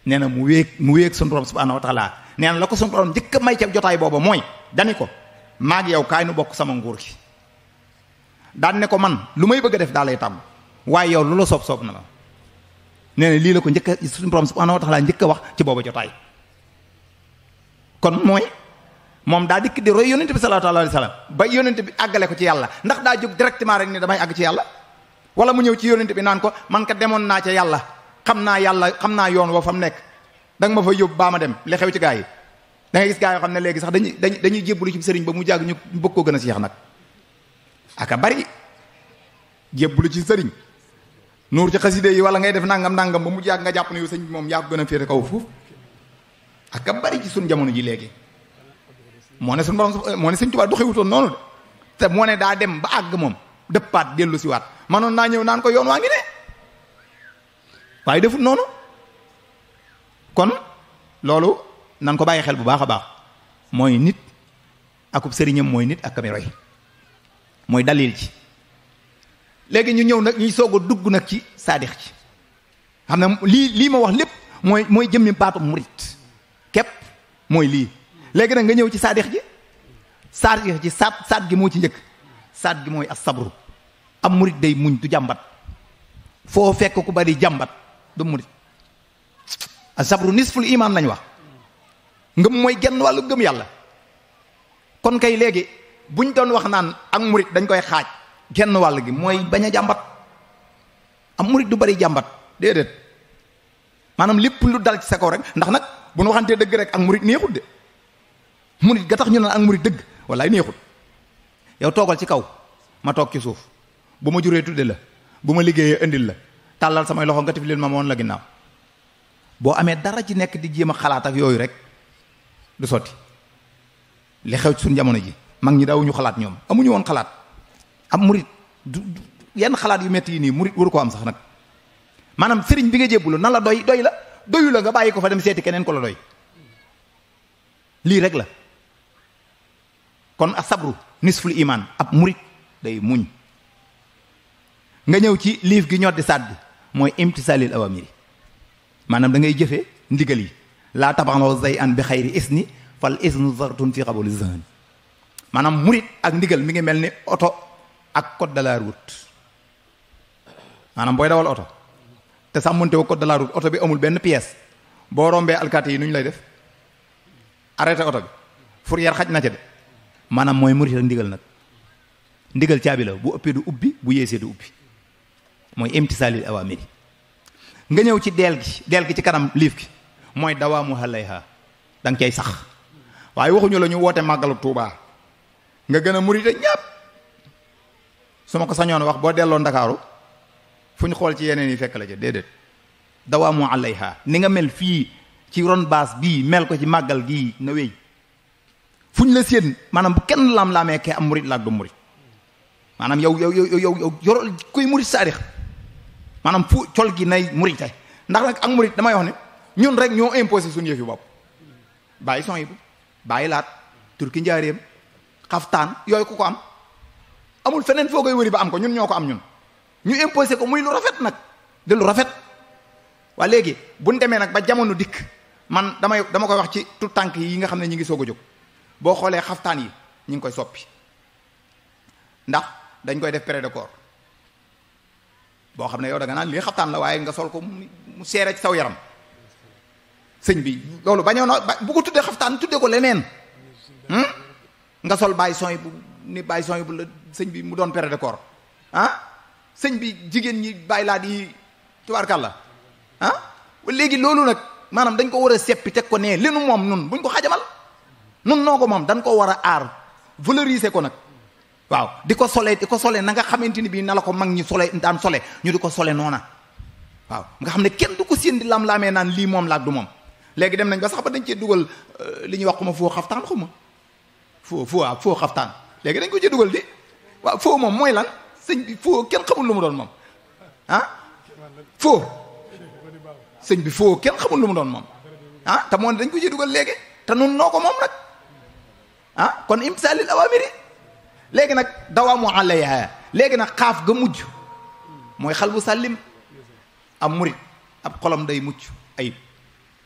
nee na mu wéeg sunu borom subhanahu wa taala nee na la ko sunu borom njëkk a may ca jotaay booba mooy dani ko maag yow kaay nu bokk sama nguur gi daan ne ko man lu may bëgg a def daa lay tàmm waaye yow lu la soob na la nee na lii la ko njëkk a suñu borom subhanahu wa taala njëkk a wax ci booba jotaay kon mooy moom daa dikk di roy yonente bi sallallahu alayhi wa sallam ba yonente bi àggale ko ci yàlla ndax daa jóg directement rek ni damay àgg ci yàlla wala mu ñëw ci yonente bi naan ko man ka demoon naa ca yàlla xam naa yoon woo fa mu nekk da nga ma fa yóbbu baa ma dem li xew ci gaa yi da ngay gis gaa yoo xam ne léegi sax dañuy jébbalu ci sëriñ ba mu jàgg ñu bëgg koo gën a seex nag aka bari jébbalu ci sëriñ nuur ci xaside yi wala ngay def nangam ba mu yàgg nga jàpp ne yow sëñ bi moom yaa ko gën a féete kaw foofu ak a bari ci suñ jamono ji léegi moo ne suñ borom moo ne sëñ Tuubaa doxewutoon noonu de te moo ne daa dem ba àgg moom dëppaat dellu si waat manoon naa ñëw naan ko yoon waa ngi ne waaye defut noonu kon loolu nan ko bàyyi xel bu baax a baax mooy nit akub sëriñam mooy nit ak kami roy mooy dalil ci léegi ñu ñëw nag ñuy soog a dugg nag ci saadix ci xam ne lii ma wax lépp mooy jëmmi baatu murit képp mooy lii léegi nag nga ñëw ci saadix ji saat gi moo ci njëkk saat gi mooy as sabru am murit day muñ du jàmbat foo fekk ku bari jàmbat du murit as sabru nisful iman lañ wax ngëm mooy genn wàllu gëm yàlla kon kay léegi buñ doon wax naan ak murit dañ koy xaaj genn wàll gi mooy bañ a jàmbat am murit du bari jàmbat déedéet maanaam lépp lu dal ci sa kaw rek ndax nag bu nu waxantee dëgg rek ak murit neexut de murit ga tax ñu naan ak murit dëgg wallaay neexut yow toogal ci kaw ma toog ci suuf bu ma juree tudde la bu ma liggéeyee indil la tàllal samay loxo nga tif leen ma woon la ginnaaw boo amee dara ci nekk di jéem a xalaat ak yooyu rek du sotti li xew ci suñu jamono ji mag ñi daawuñu xalaat ñoom amuñu woon xalaat am murit du yenn xalaat yu metti yi nii murit waru ko am sax nag maanaam sëriñ bi nga jébbulu na la doy la doyu la nga bàyyi ko fa dem seeti keneen ko la doy lii rek la kon asabru nisful iman ab murit day muñ nga ñëw ci liif gi ñoddi saat bi mooy imtisalil awamiri maanaam da ngay jëfe ndigal yi laa tabaxloo zay an bi xayri isni fal isnu zartun fi qabuli zahn maanaam murit ak ndigal mi ngi mel ni oto ak code de la route maanaam booy dawal oto te sàmmonte woo code de la route oto bi amul benn pièce boo rombee alkaati yi nu ñu lay def arrêté oto bi fourrière xaj na ca de maanaam mooy murit ak ndigal nag ndigal caabi la bu ëppee du ubbi bu yeesee du ubbi mooy imtisaalil awaamiri nga ñëw ci deel gi ci kanam liif gi mooy dawaamu alayha da nga cay sax waaye waxuñu la ñu woote màggalu Tuubaa nga gën a murite ñépp su ma ko sañoon wax boo delloo Ndakaaru fu ñu xool ci yeneen yi fekk la ca déedéet dawaamu alayha ni nga mel fii ci ron baas bii mel ko ci màggal gii na wéy fu ñu la séen maanaam bu kenn lam-laamee kee am murit laak du murit maanaam yow yorol kuy murit saadix maanaam fu col gi nay murite ndax nag ak murit damay wax ne ñun rek ñoo imposé suñu yëf yi bopp bàyyi son yi bu bàyyi laat turki njaareem xaftaan yooyu ku ko am amul feneen foo koy wëri ba am ko ñun ñoo ko am ñun ñu imposé ko muy lu rafet nag de lu rafet waa léegi buñ demee nag ba jamono dikk man dama koy wax ci tout tànk yi nga xam ne ñi ngi soog a jóg boo xoolee xaftaan yi ñi ngi koy soppi ndax dañ koy def près de corps boo xam ne yow da nga naan lii xaftaan la waaye nga sol ko mu seere ci saw yaram sëñ bi loolu bañoo na bu ko tuddee xaftaan tuddee ko leneen nga sol bàyyi son yi bu ni bàyyi son yi bu la sëñ bi mu doon près de corps sëñ bi jigéen ñi bàyyi laa di tubaarkàlla léegi loolu nag maanaam dañ ko war a seppi teg ko nee li nu moom nun buñ ko xajamal nun noo ko moom dañ ko war a aar valoriser ko nag waaw di ko sole na nga xamante ni bii na la ko mag ñi sole daan sole ñu di ko sole noona waaw nga xam ne kenn du ko séen di lam-laamee naan lii moom laak du moom léegi dem nañ ba sax ba dañ cee dugal li ñuy wax xuma foo xaftaan xuma foo xaftaan léegi dañ ko cee dugal di waaw foo moom mooy lan sëñ bi foo kenn xamul lu mu doon moom foo sëñ bi foo kenn xamul lu mu doon moom te moo ne dañ ko cee dugal léegi te nun noo ko moom nag kon imsaalil awaamiri léegi nag dawaamu alayha léegi nag xaaf ga mujj mooy xal bu sàllim am murit ab xolam day mucc ayib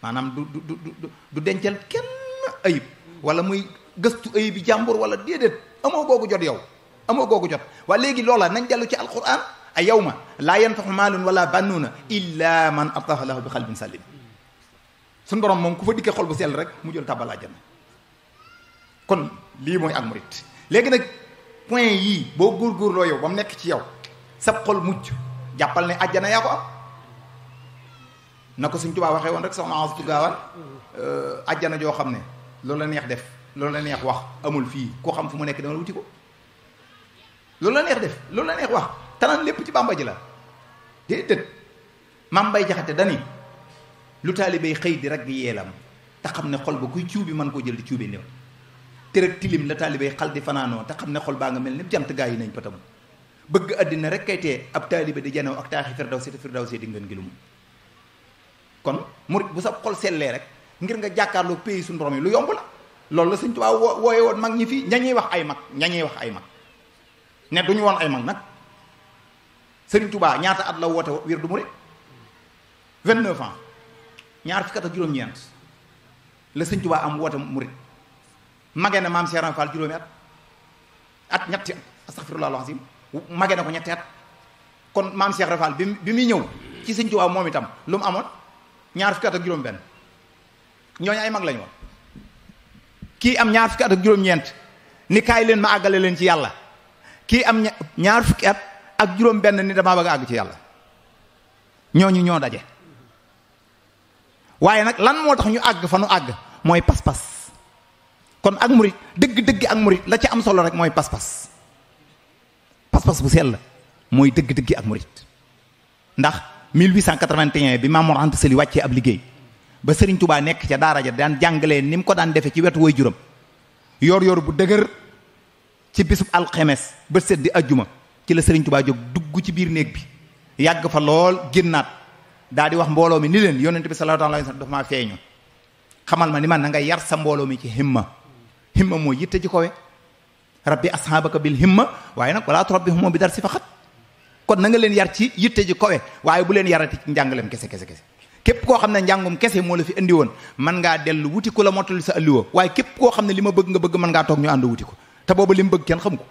maanaam du dencal kenn ayib wala muy gëstu ayib bi jàmbur wala déedéet amoo googu jot yow amoo googu jot waaye léegi loola nañ dellu ci alquran a yawma laa yanfaxu maalun wala bannuuna illa man ataha lahu bi xalbin sàllim suñu borom moom ku fa dikkee xol bu sell rek mu jël tàbbal àjjana kon lii mooy ak murit léegi nag point yii boo góorgóorloo yow ba mu nekk ci yow sab xol mucc jàppal ne àjjana yaa ko am na ko Sëñ Tuubaa waxee woon rek soxna Astu Gaawaan àjjana joo xam ne loolu la neex def loolu la neex wax amul fii koo xam fu mu nekk dama wuti ko loolu la neex def loolu la neex wax tanaan lépp ci Bàmba ji la déedéet maam Bay Jaxate dani lu taalibey xëy di ragg yeelam te xam ne xol ba kuy ciw bi mën koo jël di ciw bi néew te rek tilim la taalibey xal di fanaanoo te xam ne xol baa nga mel ni jant gaa yi nañ patamu bëgg àddina rek kay tee ab taalibe di janew ak taaxi firdawsi te firdawsi di ngeen gilum kon murit bu sa xol sellee rek ngir nga jàkkaarloo pays suñu borom yi lu yomb la loolu la Sëñ Tuubaa wooye woon mag ñi fii ñañuy wax ay mag ne duñu woon ay mag nag Sëriñ Tuubaa ñaata at la woote wirdu murit 29 ans ñaar fukki at ak juróom-ñeent la Sëñ Tuubaa am woote murit magee na maam Cheikh Ibra Fall juróomi at ñetti at astaghfirullah alazim magee na ko ñetti at kon maam Cheikh Ibra Fall bi muy ñëw ci Sëñ Tuubaa moom itam lu mu amoon ñaar fukki at ak juróom benn ñooñu ay mag lañu woon kii am ñaar fukki at ak juróom-ñeent ni kaay leen ma àggale leen ci yàlla kii am ñaar fukki at ak juróom benn ni damaa bëgg a àgg ci yàlla ñooñu ñoo daje waaye nag lan moo tax ñu àgg fa nu àgg mooy pas-pas kon ak murit dëgg-dëgg ak murit la ci am solo rek mooy pas-pas bu sell mooy dëgg-dëgg ak murit ndax 1881 bi Maam Mor Anta Sali wàccee ab liggéey ba Sëriñ Tubaa nekk ca daara ja daan jàngalee ni mu ko daan defee ci wetu way juram yor bu dëgër ci bisub alxemes ba seddi ajjuma ci la Sëriñ Tubaa jóg dugg ci biir néeg bi yàgg fa lool génnaat daa di wax mbooloo mi ni leen yonent bi sallallahu alayhi wasallam dafa maa feeñu xamal ma ni man na nga yar sa mbooloo mi ci himma mooy yitte ji kowe rabbi ashabaka bil himma waaye nag wala turabbihum bi dar si faxat kon na nga leen yar ci yitte ji kowe waaye bu leen yarati ci njàngaleem kese képp koo xam ne njàngum kese moo la fi indi woon mën ngaa dellu wuti ko la mottali sa alliwo waaye képp koo xam ne li ma bëgg nga bëgg mën ngaa toog ñu ànd wuti ko te booba li mu bëgg kenn xam ko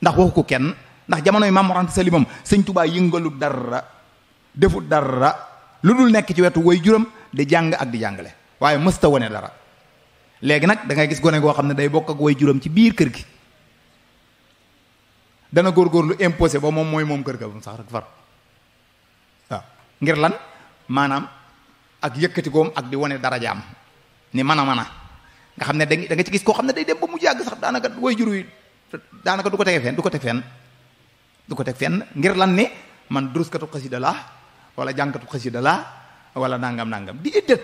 ndax waxu ko kenn ndax jamonoy Maam Mor Anta Sali moom Sëñ Tuubaa yëngalu dara defu dara lu dul nekk ci wetu way juram di jàng ak di jàngale waaye mësta wone dara léegi nag da ngay gis gone goo xam ne day bokk ak way juram ci biir kër gi dana góorgóorlu imposé ba moom mooy moom kër ga ba mu sax rek far waaw ngir lan maanaam ak yëkkati koom ak di wane darajaam ni mën a nga xam ne da nga ci gis koo xam ne day dem ba mu yàgg sax daanaka way jur yi daanaka du ko teg fenn ngir lan ni man duruskatu xasida la wala jànkatu xasida la wala nangam di iddet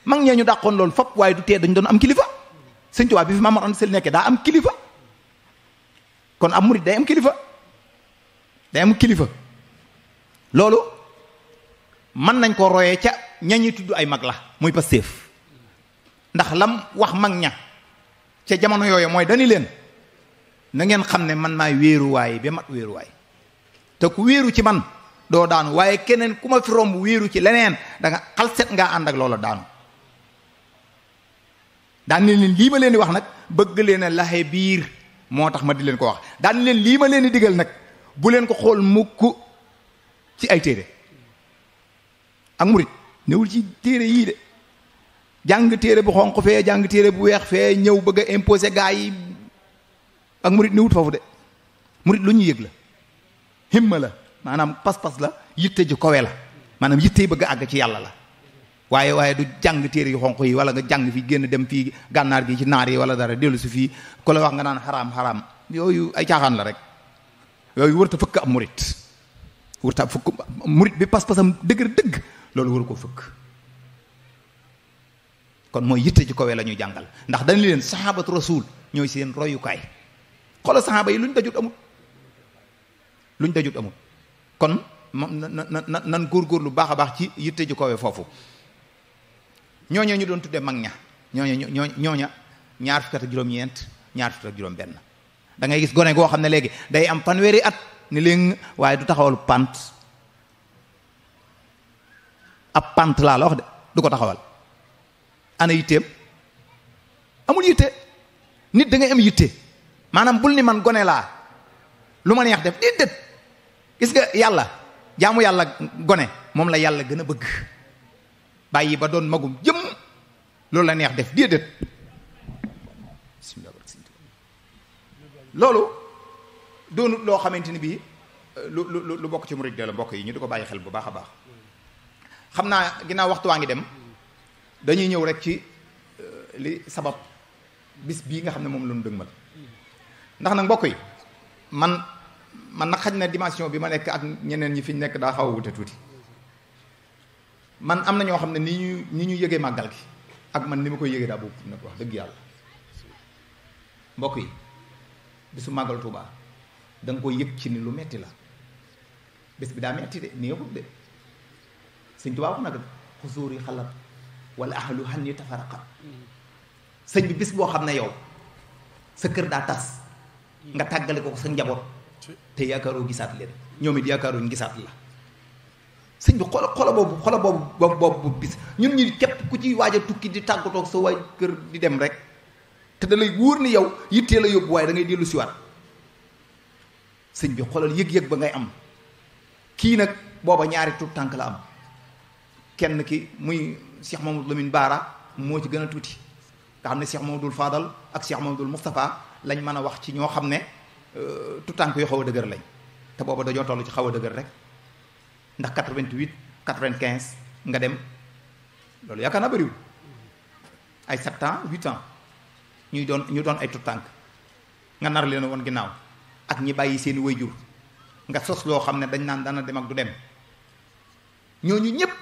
mag ñee ñu dàqoon loolu fop waaye du tee dañ doon am kilifa Sëñ Tuubaa bi fi Maam Mor Anta Sali nekkee daa am kilifa kon am murit day am kilifa loolu mën nañ ko royee ca ñañuy tudd ay mag la muy Pastef ndax lam wax mag ña ca jamono yooyu mooy dani leen na ngeen xam ne man maay wéeruwaay ba mat wéeruwaay te ku wéeru ci man doo daanu waaye keneen ku ma fi romb wéeru ci leneen da nga xalset ngaa ànd ak loola daanu daan leen lii ma leen di wax nag bëgg leen a laxe biir moo tax ma di leen ko wax daan leen lii ma leen di digal nag bu leen ko xool mukk ci ay téere ak murit newul ci téere yii de jàng téere bu xonq fee jàng téere bu weex fee ñëw bëgg a imposer gaa yi ak murit newut foofu de murit lu ñu yëg la himma la maanaam pas-pas la yitte ji kowe la maanaam yitte yi bëgg a àgg ci yàlla la waaye du jàng téere yu xonq yi wala nga jàng fi génn dem fii gànnaar gi ci naar yi wala dara dellu si fii ku la wax nga naan xaraam yooyu ay caaxaan la rek yooyu wërta fëkk ab murit wërta fëkk murit bi pas-pasam dëgg loolu waru ko fëkk kon mooy yitte ci kowe la ñuy jàngal ndax dañ leen sahabatu rasul ñooy seen royukaay xoolal sahaba yi luñ dajut amul kon nan góorgóorlu baax a baax ci yitte ji kowe foofu ñooña ñu doon tuddee mag ña ñooña ñaar fukki at ak juróom-ñeent ñaar fukki at ak juróom-benn da ngay gis gone goo xam ne léegi day am fanweeri at ni leen waaye du taxawal pant ab pant laa la wax de du ko taxawal ana yitteem amul yitte nit da ngay am yitte maanaam bul ni man gone laa lu ma neex def déedéet gis nga yàlla jaamu yàlla gone moom la yàlla gën a bëgg bàyyi ba doon magum jëm loolu la neex def déedéet loolu doonut loo xamante ni bii lu bokk ci murid de la mbokk yi ñu di ko bàyyi xel bu baax a baax xam naa ginnaaw waxtu waa ngi dem dañuy ñëw rek ci li sabab bis bii nga xam ne moom la ñu dëgmal ndax nag mbokk yi man man nag xaj na dimension bi ma nekk ak ñeneen ñi fi ñu nekk daa xaw a wute tuuti man am na ñoo xam ne ni ñu yëgee màggal gi ak man ni ma koy yëgee daa boobu nag wax dëgg yàlla mbokk yi bisu màggal Tuubaa da nga koy yëg ci ni lu metti la bés bi daa metti de néexut de sëñ Tuubaa ko nag xusuur yi xalat wala ahlu xan yi tafaraqa sëñ bi bis boo xam ne yow sa kër daa tas nga tàggale ko sa njaboot te yaakaaroo gisaat leen ñoom it yaakaaroo gisaat la sëñ bi xola boobu bis ñun ñi képp ku ci waaj a tukki di tàggatoog sa waay kër di dem rek te da lay wóor ni yow yittee la yóbbu waaye da ngay dellu siwaat sëñ bi xoolal yëg-yëg ba ngay am kii nag booba ñaari tuut tànk la am kenn ki muy Cheikh Mamadou Lamine Baara moo ci gën a tuuti nga xam ne Cheikh Mamadou Fadal ak Cheikh Mamadou Moustapha lañ mën a wax ci ñoo xam ne tuut tànk yoo xaw a dëgër lañ te booba dañoo toll ci xaw a dëgër rek ndax 88 95 nga dem loolu yaakaar naa bëriwul ay 7 ans 8 ans ñu doon ay tuut tànk nga nar leen woon ginnaaw ak ñi bàyyi seeni waajur nga sos loo xam ne dañ naan dana dem ak du dem ñooñu ñëpp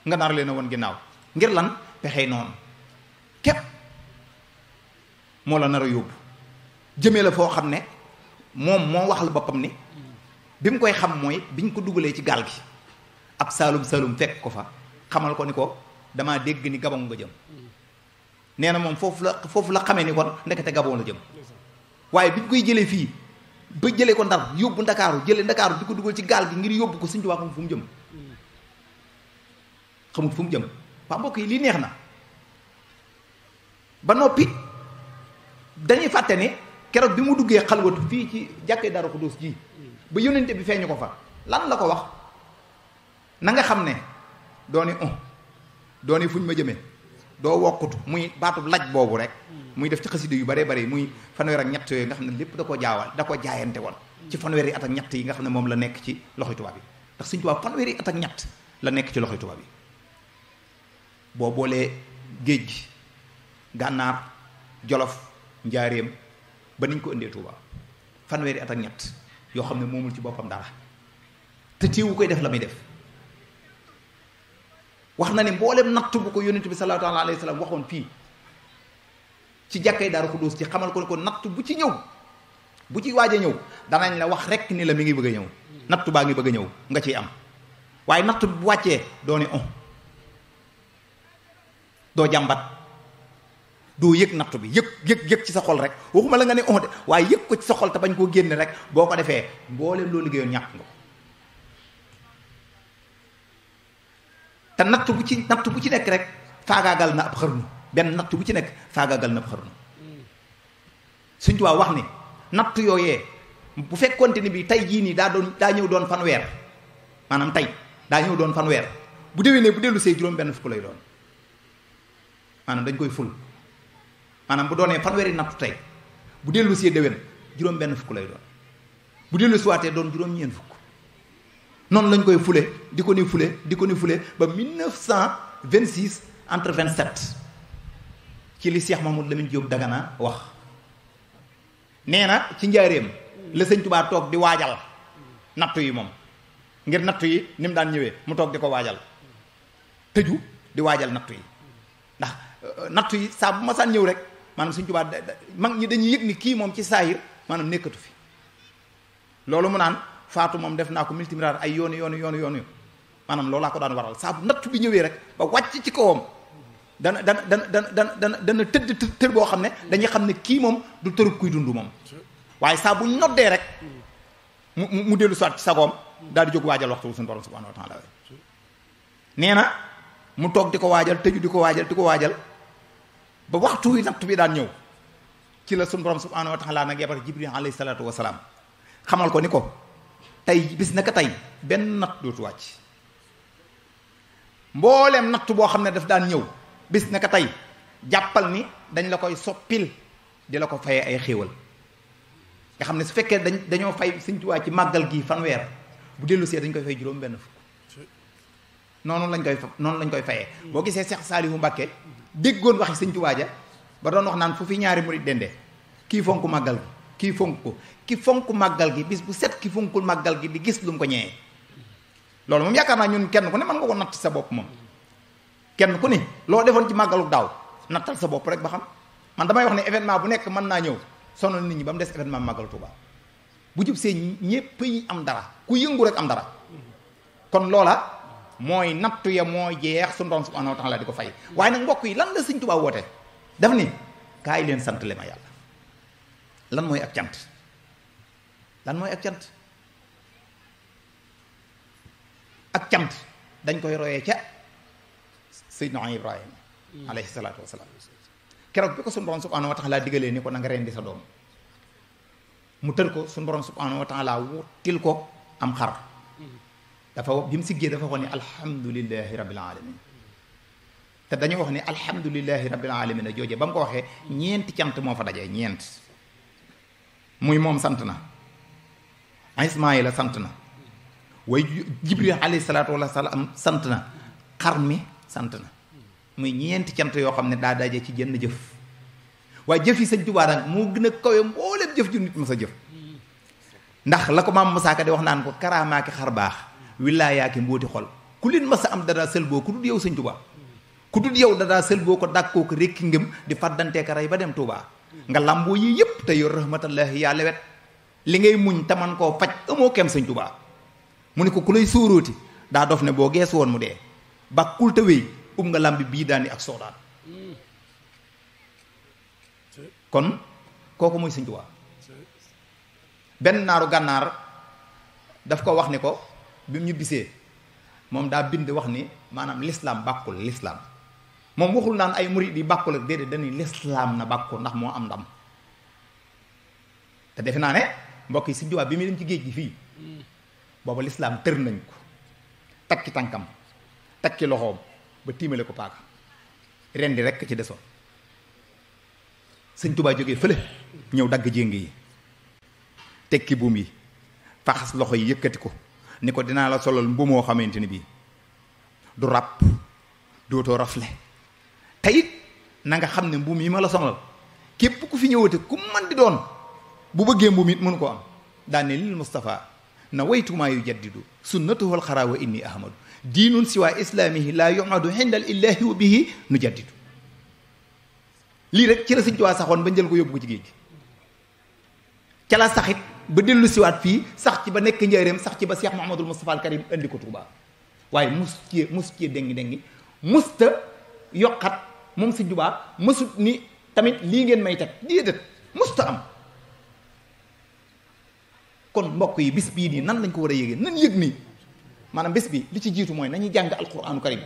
nga nar leen woon ginnaaw ngir lan pexey noonu képp moo la nar a yóbbu jëmee la foo xam ne moom moo waxal boppam ni bi mu koy xam mooy biñ ko dugalee ci gaal gi ab saalum fekk ko fa xamal ko ni ko damaa dégg ni Gabon nga jëm nee na moom foofu la xamee ni kon ndekete Gabon la jëm waaye biñ koy jëlee fii ba jëlee ko Ndar yóbbu Ndakaaru jëlee Ndakaaru di ko dugal ci gaal gi ngir yóbbu ko Sëñ Tuubaa xamut fu mu jëm xamut fu mu jëm waa mbokk yi lii neex na ba noppi dañuy fàtte ne keroog bi mu duggee xalwatu fii ci jàkkee Daaru Xudoos ji ba yónnente bi feeñu ko fa lan la ko wax na nga xam ne dooni fuñ ma jëmee doo wokkutu muy baatub laj boobu rek muy def ci xasida yu bare bare muy fanweer ak ñett yooyu nga xam ne lépp da ko jaayante woon ci fanweeri at ak ñett yi nga xam ne moom la nekk ci loxoy tubaab yi ndax Sëñ Tuubaa fanweeri at ak ñett la nekk ci loxoy tubaab yi boo boolee géej gi gànnaar jolof njaaréem ba niñ ko indee Tuubaa fanweeri at ak ñett yoo xam ne moomul ci boppam dara te téewu koy def la muy def wax na ne mboolem natt bu ko yónnent bi sallallahu alayhi wa sallam waxoon fii ci jàkkay Daaru Xudoos ci xamal ko ne ko natt bu ci ñëw bu ci waaj a ñëw danañ la wax rek ni la mi ngi bëgg a ñëw natt baa ngi bëgg a ñëw nga ciy am waaye natt bu wàccee doo ni doo jàmbat doo yëg natt bi yëg ci sa xol rek waxuma la nga ne de waaye yëg ko ci sa xol te bañ koo génne rek boo ko defee mbooleem loo liggéeyoon ñàkk nga te natt bu ci nekk rek faagaagal na ab xarnu benn natt bu ci nekk faagaagal na ab xarnu Sëñ Tuubaa wax ni natt yooyee bu fekkonte ni bi tey jii nii daa ñëw doon fanweer maanaam tey daa ñëw doon fanweer bu déwénee bu dellu see juróom benn fukk lay doon maanaam dañ koy ful maanaam bu doonee fanweeri nattu tey bu dellu see déwén juróom benn fukk lay doon bu dellu si waatee doon juróom ñeent fukk noonu lañ koy fule di ko ni fule ba 1926 entre 27 ci li Cheikh Mahmoud Lamine Diop Dagana wax nee na ci njaareem la Sëñ Tuubaa toog di waajal nattu yi moom ngir nattu yi ni mu daan ñëwee mu toog di ko waajal tëju di waajal nattu yi ndax nattu yi saa bu ma saan ñëw rek maanaam Sëñ Tuubaa mag ñi dañuy yëg ni kii moom ci saahir maanaam nekkatu fi loolu mu naan faatu moom def naa ko multimiraar ay yoonu maanaam loolaa ko daan waral saa bu nattu bi ñëwee rek ba wàcc ci kawam dana tëdd tër boo xam ne dañuy xam ne kii moom du tërub kuy dund moom waaye saa bu noddee rek mu dellu soit ci sagoom daal di jóg waajal waxtu suñu borom subhanahu wa taala nee na mu toog di ko waajal tëju di ko waajal ba waxtu wi nattu bi daan ñëw ci la suñu borom subhanahu wa taala nag yebal Jibril alayhi salaatu wa salaam xamal ko ni ko tey bis naka tey benn natt dootu wàcc mbooleem natt boo xam ne daf daan ñëw bis naka tey jàppal ni dañ la koy soppil di la ko fayee ay xéewal nga xam ne su fekkee dañoo fay Sëñ Tuubaa ci màggal gi fanweer bu dellu see dañ koy fay juróom benn fukk noonu lañ koy fayee boo gisee Seex Saalihu Mbàkke déggoon waxi Sëñ Tuubaa ja ba doon wax naan fu fi ñaari murit dende kii fonk màggal gi kii fonk ko ki fonk màggal gi bis bu set ki fonkul màggal gi di gis lu mu ko ñëwee loolu moom yaakaar naa ñun kenn ku ne mën nga ko natt sa bopp moom kenn ku ne loo defoon ci màggalu daaw nattal sa bopp rek ba xam man damay wax ne événement bu nekk mën naa ñëw sonal nit ñi ba mu des événement màggalu Tuuba bu jub see ñépp yi am dara ku yëngu rek am dara kon loola mooy nattu ya mooy jeex suñu Boroom subhaanahu wa taala di ko fay waaye nag mbokk yi lan la Sëñ Tuuba woote daf ni kaay leen sant le ma yàlla lan mooy ak cant lan mooy ak cant ak cant dañ koy royee ca Seydina Ibrahima alayhi salaatu wasalaam keroog bi ko suñu Boroom subhaanahu wa taala digalee ni ko na nga rendi sa doom mu tër ko suñu Boroom subhaanahu wa taala wutil ko am xar dafa bi mu siggee dafa wax ni alhamdulillahi rabbil alamin te dañu wax ni alhamdulillahi rabbil alamin a jooje ba mu ko waxee ñeenti cant moo fa dajee ñeent muy moom sant na Ismaayila sant na way Jibril alayhi salaatu wasalaam sant na xar mi sant na muy ñeenti cant yoo xam ne daa daje ci jënn jëf waaye jëf yi Sëñ Tuubaa nag moo gën a kawe mbooleem jëf ju nit ma sa jëf ndax la ko maam Musaa Ka di wax naan ko karaamaaki xar baax willaayaaki mbooti xol ku leen mas a am dadaa sël boo ku dul yow Sëñ Tuubaa ku dul yow dadaa sël boo ko dàkkoo ko rekki ngëm di fàddanteeka rey ba dem Tuubaa nga làmboo yi yépp te yor rahmatallahi yaa lewet li ngay muñ te man koo faj amoo kem Sëñ Tuubaa mu ne ko ku lay sóoróoti daa dof ne boo geesu woon mu dee bàkkul te wéy nga làmbi bii daani ak soodaan kon kooku mooy Sëñ Tuubaa benn naaru gànnaar daf ko wax ni ko bi mu ñu bisee moom daa bind wax ni maanaam lislaam bàkkul lislaam moom waxul naan ay murid yi bàkkul ak déedéet dañuy lislaam na bàkkul ndax moo am ndam te defe naa ne mbokk yi Sëñ Tuubaa bi muy dem ci géej gi fii booba lislaam tër nañ ko takki tànkam takki loxoom ba tiimale ko paaka rendi rekk ci desoon Sëñ Tuubaa jógee fële ñëw dagg jéng yi tekki buum yi faxas loxo yi yëkkati ko ni ko dinaa la solal mbu moo xamante ni bii du ràpp dootoo rafle te it na nga xam ne mbuum yi ma la sonal képp ku fi ñëwate ku man di doon bu bëggee mbuum it mënu ko am daane lil Mustafa na waytumaa yu jaddidu sunnatuhul xaraa wa inni ahmadu diinun siwaa islaamihi laa yumadu xindal illaahi wa bihi nu jaddidu lii rek ci la Sëñ Tuubaa saxoon ba njël ko yóbbu ko ci géej gi ca la saxit ba dellu siwaat fii sax ci ba nekk njaareem sax ci ba Cheikh Mouhamadul Moustapha al Karim indi ko Touba waaye mus cee dengi musta yokkat moom Sëñ Tuubaa mësut ni tamit lii ngeen may teg déedéet musta am kon mbokk yi bis bii nii nan lañ ko war a yéegee nan yëg nii maanaam bis bi li ci jiitu mooy nañuy jàng alquraanu karim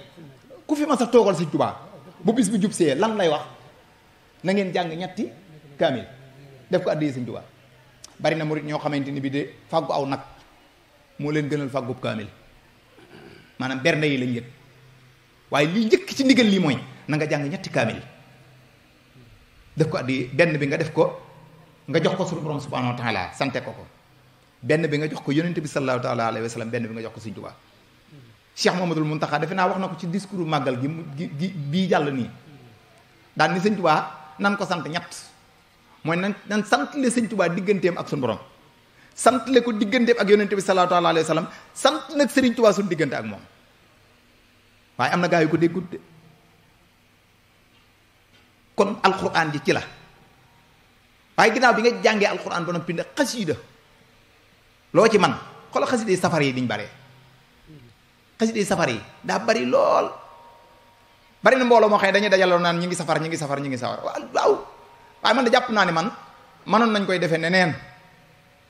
ku fi ma sa toogal Sëñ Tuubaa bu bis bi jub see lan lay wax na ngeen jàng ñetti kaamil def ko àddiyee Sëñ Tuubaa bari na murit ñoo xamante ni bi de fàggu aw nag moo leen gënal fàggub kaamil maanaam bernde yi lañ yëg waaye li njëkk ci ndigal lii mooy na nga jàng ñetti kaamil def ko àddiyee benn bi nga def ko nga jox ko suñu borom subhanahu wa taala sante ko benn bi nga jox ko yonente bi sallallahu taala alayhi wa sallam benn bi nga jox ko Sëñ Tuubaa Cheikh Mouhamadoul Mountakha defe naa wax na ko ci discours màggal gi bii jàll nii daal ni Sëñ Tuubaa nan ko sant ñett mooy nan santle Sëñ Tuubaa digganteem ak suñu borom santle ko digganteem ak yonente bi sallallahu taala alayhi wa sallam sant nag Sëriñ Tuubaa suñu diggante ak moom waaye am na gaa yu ko déggut de kon alquran ji ci la waaye ginnaaw bi nga jàngee alquran ba noppi ne xasiida loo ci man xoolal xasiida yi safar yi diñ baree xasiida yi safar yi daa bari lool bari na mbooloo moo xam ne dañuy dajaloo naan ñi ngi safar waaw waaye man da jàpp naa ne man manoon nañ koy defee neneen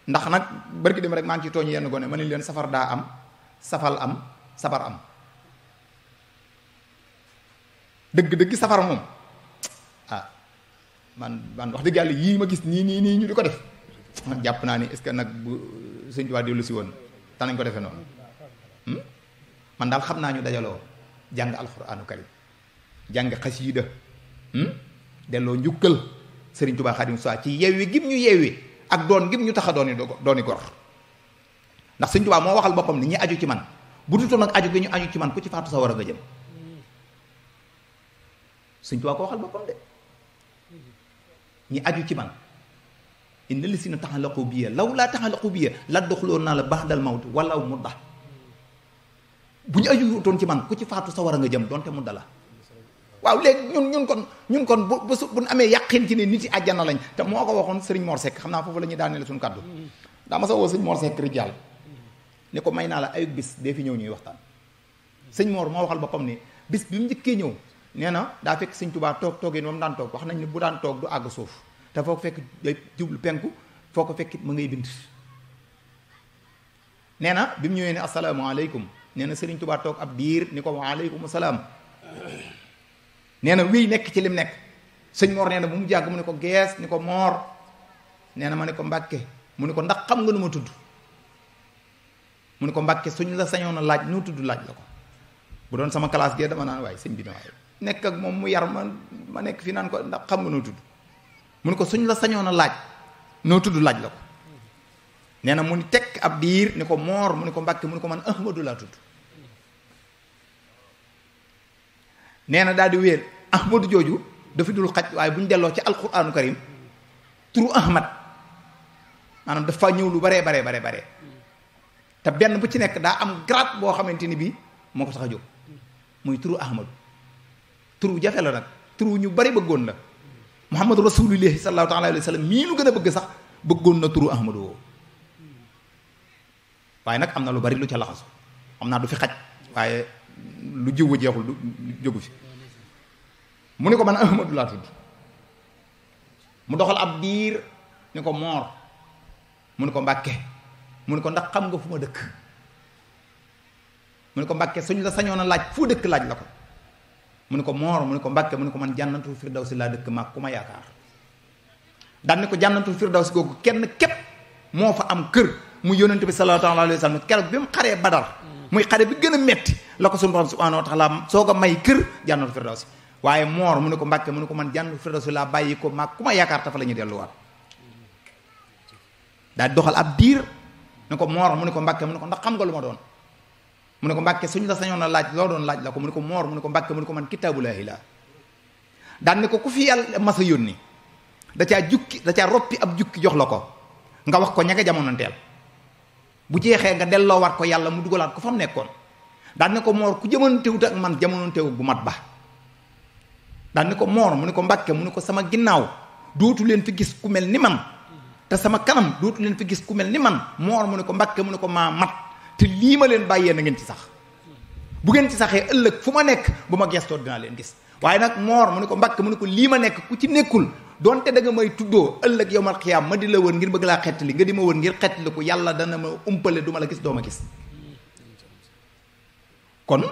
ndax nag barki dem rek maa ngi ci tooñ yenn gone ma ne leen safar daa am safal am safar am dëgg safar moom man wax dëgg yàlla yii ma gis nii ñu di ko def man jàpp naa ni est-ce que nag bu Sëñ Tuubaa dellu si woon danañ ko defee noonu man daal xam naa ñu dajaloo jàng alxuraanu karim jàng xasiida delloo njukkal Sëriñ Tuubaa Xaadimu Rasuul ci yeewi gim ñu yeewi ak doon gim ñu tax a dooni gor ndax Sëñ Tuubaa moo waxal boppam ni ñi aju ci man bu dutoon nag aju gi ñu aju ci man ku ci faatu sa war a nga jëm Sëñ Tuubaa ko waxal boppam de ñi aju ci man inna lisina taxalaqu biya law laa taxalaqu biya la doxloo naa la ba'dal mawt walaw mudda bu ñu ajuutoon ci man ku ci faatu sa war a nga jëm donte mudda la. waaw léegi ñun kon bu amee yàqin ci ne nit yi àjjana lañ te moo ko waxoon Serigne Mor Seck xam naa foofu la ñuy daaneel suñu kàddu daa ma sa woo sëñ Mor Seck rijal ni ko may naa la ayub bis dee fi ñëw ñuy waxtaan. sëñ Mor moo waxal boppam ni bis bi mu njëkkee ñëw nee na daa fekk sëñ Tuubaa toogee moom daan toog wax nañ ne bu daan toog du àgg suuf te foo ko fekk day jublu penku foo ko fekk ma ngay bind. nee na bi mu ñëwee ne asalaamaaleykum nee na Serigne Touba toog ab diir ni ko waaleykum salaam nee na wéy nekk ci lim nekk sëñ Mor nee na bu mu jàgg mu ne ko gees ni ko Mor nee na ma ne ko Mbàkke mu ne ko ndax xam nga nu ma tudd mu ne ko Mbàkke suñ la sañoon a laaj noo tudd laaj la ko bu doon sama classe gee dama naan waaye sëñ bi waaye nekk ak moom mu yar ma nekk fi naan ko ndax xam nga noo tudd mu ne ko suñ la sañoon a laaj noo tudd laaj la ko nee na mu ni tekk ab diir ni ko Mor mu ne ko Mbàkke mu ne ko man Ahmadu laa tudd nee na daal di wéer Ahmadu jooju dafa dul xaj waaye bu ñu delloo ci alquraanu karim turu Ahmad maanaam dafa ñëw lu baree te benn bu ci nekk daa am grade boo xamante ni bii moo ko tax a jóg muy turu Ahmadu turu jafe la nag turu ñu bari bëggoon la Muhammadu rasulillahi sallallahu alayhi wa sallam mii lu gën a bëgg sax bëggoon na turu Ahmadu woo waaye nag am na lu bari lu ca laxasu xam naa du fi xaj waaye lu jiw jeexul du jógu fi mu ne ko man Ahmadu laa tudd mu doxal ab diir ni ko Mor mu ne ko Mbàkke mu ne ko ndax xam nga fu ma dëkk mu ne ko Mbàkke suñ la sañoon a laaj fu dëkk laaj la ko mu ne ko Mor mu ne ko Mbàkke mu ne ko man jànnatul firdawsi laa dëkk maag ku ma yaakaar daan ne ko jànnatul firdawsi googu kenn képp moo fa am kër mu yonent bi sallallahu alayhi wa sallam keroog bi mu xaree Badar muy xare bi gën a metti la ko suñu borom subhanahu wa taala soog a may kër jànnatul firdawsi waaye Mor mu ne ko Mbàkke mu ne ko man jànnatul firdawsi laa bàyyi ko maag ku ma yaakaar tafa la ñuy delluwaat daal doxal ab diir ne ko Mor mu ne ko Mbàkke mu ne ko ndax xam nga lu ma doon mu ne ko Mbàkke suñ la sañoon a laaj loo doon laaj la ko mu ne ko Mor mu ne ko Mbàkke mu ne ko man kitaabulaahi laa daan ne ko ku fi yàlla masa yónni da caa roppi ab jukki jox la ko nga wax ko ña nga jamonoonteel bu jeexee nga delloowaat ko yàlla mu dugalaat ko fa mu nekkoon daan ne ko Mor ku jamonoontewut ak man jamonoontewut bu mat ba daan ne ko Mor mu ne ko Mbàkke mu ne ko sama ginnaaw dootu leen fi gis ku mel ni man te sama kanam dootu leen fi gis ku mel ni man Mor mu ne ko Mbàkke mu ne ko maa mat te lii ma leen bàyyee na ngeen ci sax bu ngeen ci saxee ëllëg fu ma nekk bu ma gestoo dinaa leen gis waaye nag Mor mu ne ko Mbàkke mu ne ko lii ma nekk ku ci nekkul donte da nga may tuddoo ëllëg yowmal xiyaam ma di la wër ngir bëgg laa xettali nga di ma wër ngir xettali ko yàlla dana ma umpale du ma la gis doo ma gis kon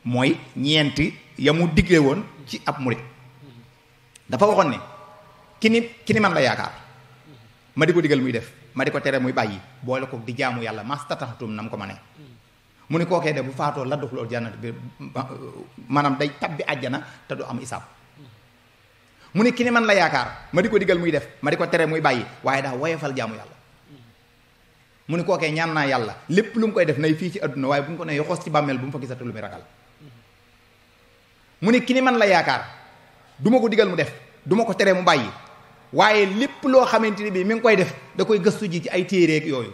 mooy ñeenti ya mu digle woon ci ab murit dafa waxoon ne ki ni man la yaakaar ma di ko digal muy def ma di ko tere muy bàyyi boole ko di jaamu yàlla mastataxtum nam ko ma ne mu ne kookee de bu faatoo la duxulool jannat bi maanaam day tabbi àjjana te du am isaab mu ne ki ni man la yaakaar ma di ko digal muy def ma di ko tere muy bàyyi waaye daa woyofal jaamu yàlla mu ne kookee ñaan naa yàlla lépp lu mu koy def nay fii ci adduna waaye bu ñu ko ne yoxoos ci bàmmeel bu mu fa gisati lu muy ragal mu ne ki ni man la yaakaar du ma ko digal mu def du ma ko tere mu bàyyi waaye lépp loo xamante ni bii mi ngi koy def da koy gëstu ji ci ay téereeg yooyu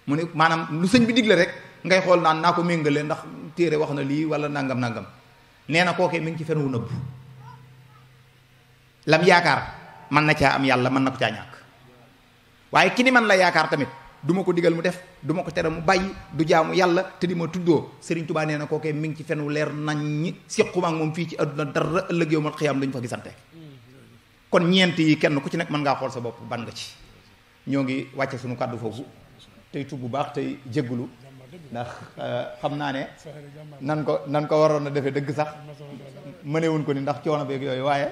mu ne maanaam lu sëñ bi digle rek ngay xool naan naa ko méngale ndax téere wax na lii wala nangam nee na kookee mi ngi ci fen wu nëbb lam yaakaar mën na caa am yàlla mën na ko caa ñàkk waaye ki ni man la yaakaar tamit du ma ko digal mu def du ma ko tere mu bàyyi du jaamu yàlla te di ma tuddoo Serigne Touba nee na kookee mi ngi ci fen wu leer nañ ñi siquma ak moom fii ci adduna dara ëllëg yow ma xiyaam duñ fa gisante kon ñeent yi kenn ku ci nekk mën ngaa xool sa bopp ban nga ci ñoo ngi wàcce suñu kàddu foofu tey tub bu baax tey jéggulu ndax xam naa ne nan ko waroon a defee dëgg sax mënewuñ ko ni ndax coono beeg yooyu waaye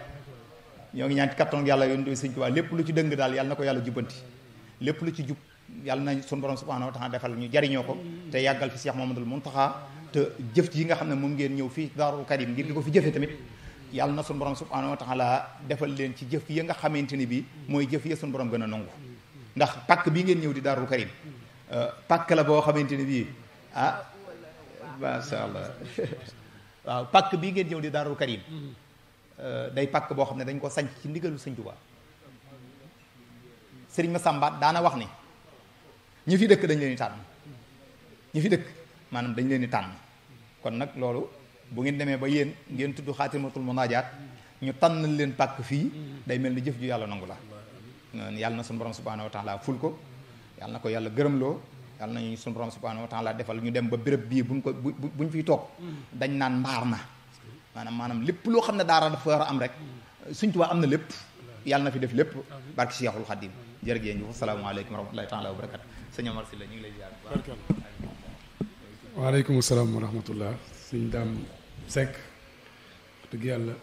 ñoo ngi ñaan ci kattan yàlla yoon Sëñ Tuubaa lépp lu ci dëng daal yàlla na ko yàlla jubbanti lépp lu ci jub yàlla na suñu borom subhanahu wa ta'ala defal ñu jariñoo ko te yàggal fi Cheikh Mamadou Mountakha te jëf yi nga xam ne moom ngeen ñëw fii Daarul Karim ngir di ko fi jëfee tamit yàlla na suñu borom subhanahu wa ta'ala defal leen ci jëf yi nga xamante ni bi mooy jëf yi suñu borom gën a nangu ndax pàkk bii ngeen ñëw di Daarul Karim pàkk la boo xamante ni bii masha Allah waaw pàkk bii ngeen ñëw di Daarul Karim day pàkk boo xam ne dañ ko sanc ci ndigalu Sëñ Tuubaa sëriñ Massamba daana wax ni ñi fi dëkk dañ leen di tànn ñi fi dëkk maanaam dañ leen di tànn kon nag loolu bu ngeen demee ba yéen ngeen tudd xaatimatul munaajaat ñu tànnal leen pàkk fii day mel ni jëf ju yàlla nangu la yàlla na suñu borom subhanahu wa taala ful ko yàlla na ko yàlla gërëmloo yàlla nañu suñu borom subhanahu wa taala defal ñu dem ba béréb bii buñ fiy toog dañ naan mbaar na maanaam lépp loo xam ne daara dafa war a am rek Sëriñ Tuubaa am na lépp yàlla na fi def lépp barki Seexul Xadiim jërëjëf ñu asalaamaaleykum wa rahmatullahi taala wa barakatu sëñ Omar Sylla ñu ngi lay ziar bu baax. waaleykum salaam wa rahmatullah sëñ Dame Seck dëgg yàlla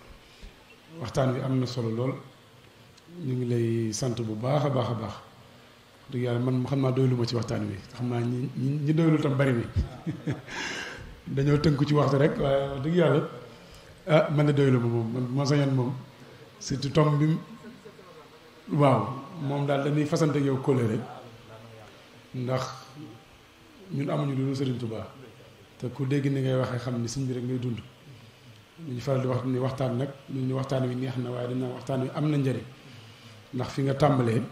waxtaan wi am na solo lool ñu ngi lay sant bu baax a baax a baax dëgg yàlla man xam naa doylu ma ci waxtaan wi xam naa ñi doylu tam bari mi dañoo tënku ci waxtu rek waaye wax dëgg yàlla ah man de doylu ma moom man ma sañoon moom surtout tom bi waaw moom daal dañuy fasante ak yow kóllëre ndax ñun amuñu lu dul Sëriñ Tuubaa te ku dégg ni ngay waxee xam ni sëñ bi rek ngay dund ñu faral di wax ni waxtaan nag ñu waxtaan wi neex na waaye dañ naan waxtaan wi am na njëriñ ndax fi nga tàmbalee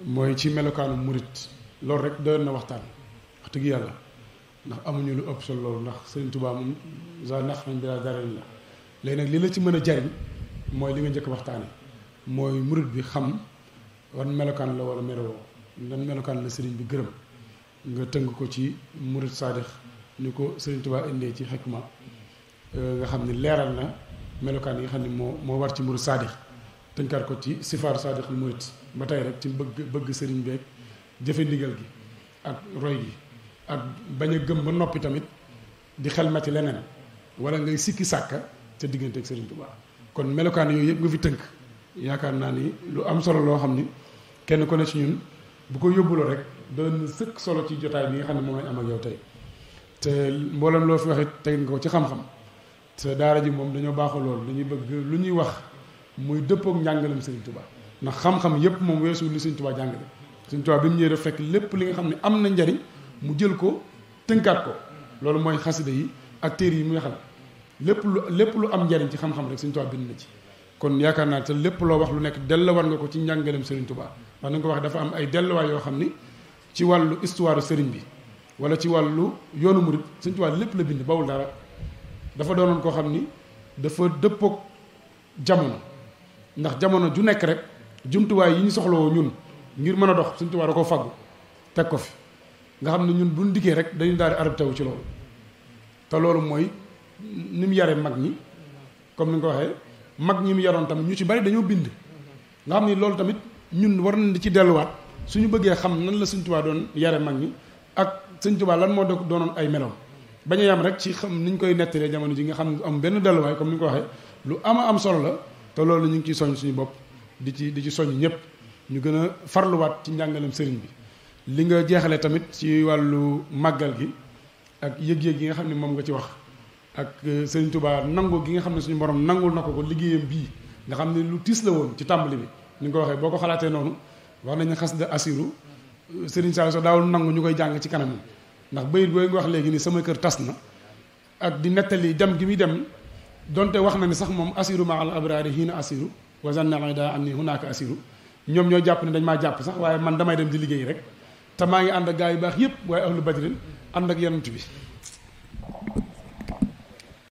mooy ci melokaanu murit loolu rek doyoon na waxtaan wax dëgg yàlla ndax amuñu lu ëpp solo loolu ndax Sëriñ Tuubaa moom za nax nañ bi daa dara la léegi nag li la ci mën a jariñ mooy li nga njëkk waxtaane mooy murit bi xam wan melokaan la wala melowoo lan melokaan la sëriñ bi gërëm nga tënk ko ci murit saadix ni ko Sëriñ Tuubaa indee ci xikma nga xam ni leeral na melokaan yi nga xam ne moo war ci murit saadix tënkaat ko ci sifaar saadix lu murit ba tey rek ci bëgg sëriñ beeg jëfe ndigal gi ak roy gi ak bañ a gëm ba noppi tamit di xel ma ci leneen wala ngay sikki sàkka ca diggante ak Sëriñ Tuubaa kon melokaan yooyu yëpp nga fi tënk yaakaar naa ni lu am solo loo xam ni kenn ku ne ci ñun bu ko yóbbuloo rek doon sëkk solo ci jotaay bi nga xam ne moom lañ am ak yow tey te mboolem loo fi waxee teg nga ko ci xam-xam te daara ji moom dañoo baaxoo loolu dañuy bëgg lu ñuy wax muy dëppook njàngalem Sëriñ Tuubaa ndax xam-xam yépp moom weesu li Sëriñ Tuubaa jàngale Sëriñ Tuubaa bi mu ñëwee daf fekk lépp li nga xam ne am na njariñ mu jël ko tënkaat ko loolu mooy xasida yi ak téere yi muy xam lépp lu am njariñ ci xam-xam rek Sëriñ Tuubaa bind na ci kon yaakaar naa te lépp loo wax lu nekk delluwaat nga ko ci njàngalem Sëriñ Tuubaa ndax na nga ko wax dafa am ay delluwaay yoo xam ni ci wàllu histoire sëriñ bi wala ci wàllu yoonu murit Sëriñ Tuubaa lépp la bind bawul dara dafa doonoon koo xam ni dafa dëppook jamono ndax jamono ju nekk rek jumtuwaay yi ñu soxlawoo ñun ngir mën a dox Sëriñ Tuubaa da koo faggu teg ko fi nga xam ne ñun buñ dikkee rek dañu daal di adapté wu ci loolu te loolu mooy ni mu yare mag ñi comme ni nga ko waxee mag ñi mu yaroon tamit ñu ci bari dañoo bind nga xam ni loolu tamit ñun war nañ di ci delluwaat suñu bëggee xam nan la Sëriñ Tuubaa doon yare mag ñi ak Sëriñ Tuubaa lan moo doonoon ay meloom bañ a yam rek ci xam ni ñu koy nettalee jamono ji nga xam ne am benn delluwaay comme ni nga ko waxee lu am solo la te loolu ñu ngi ciy soññ suñu bopp di ci soññ ñëpp ñu gën a farluwaat ci njàngalem sëriñ bi li nga jeexale tamit ci wàllu màggal gi ak yëg-yëg gi nga xam ne moom nga ci wax ak Sëriñ Tuubaa nangu gi nga xam ne suñu borom nangul na ko liggéeyam bii nga xam ne lu tiis la woon ci tàmbali bi ni nga ko waxee boo ko xalaatee noonu wax nañu xasida asiru Sëriñ Saliou sax daawul nangu ñu koy jàng ci kanam ndax bayit booy nga wax léegi ni sama kër tas na ak di nettali dem gi muy dem donte wax na ni sax moom asiru ma al abrari hiina asiru wa zanna ida anni hunaka asiru ñoom ñoo jàpp ne dañ maa jàpp sax waaye man damay dem di liggéey rek te maa ngi ànd ak gaa yu baax yëpp waaye ahlu badrin ànd ak yonent bi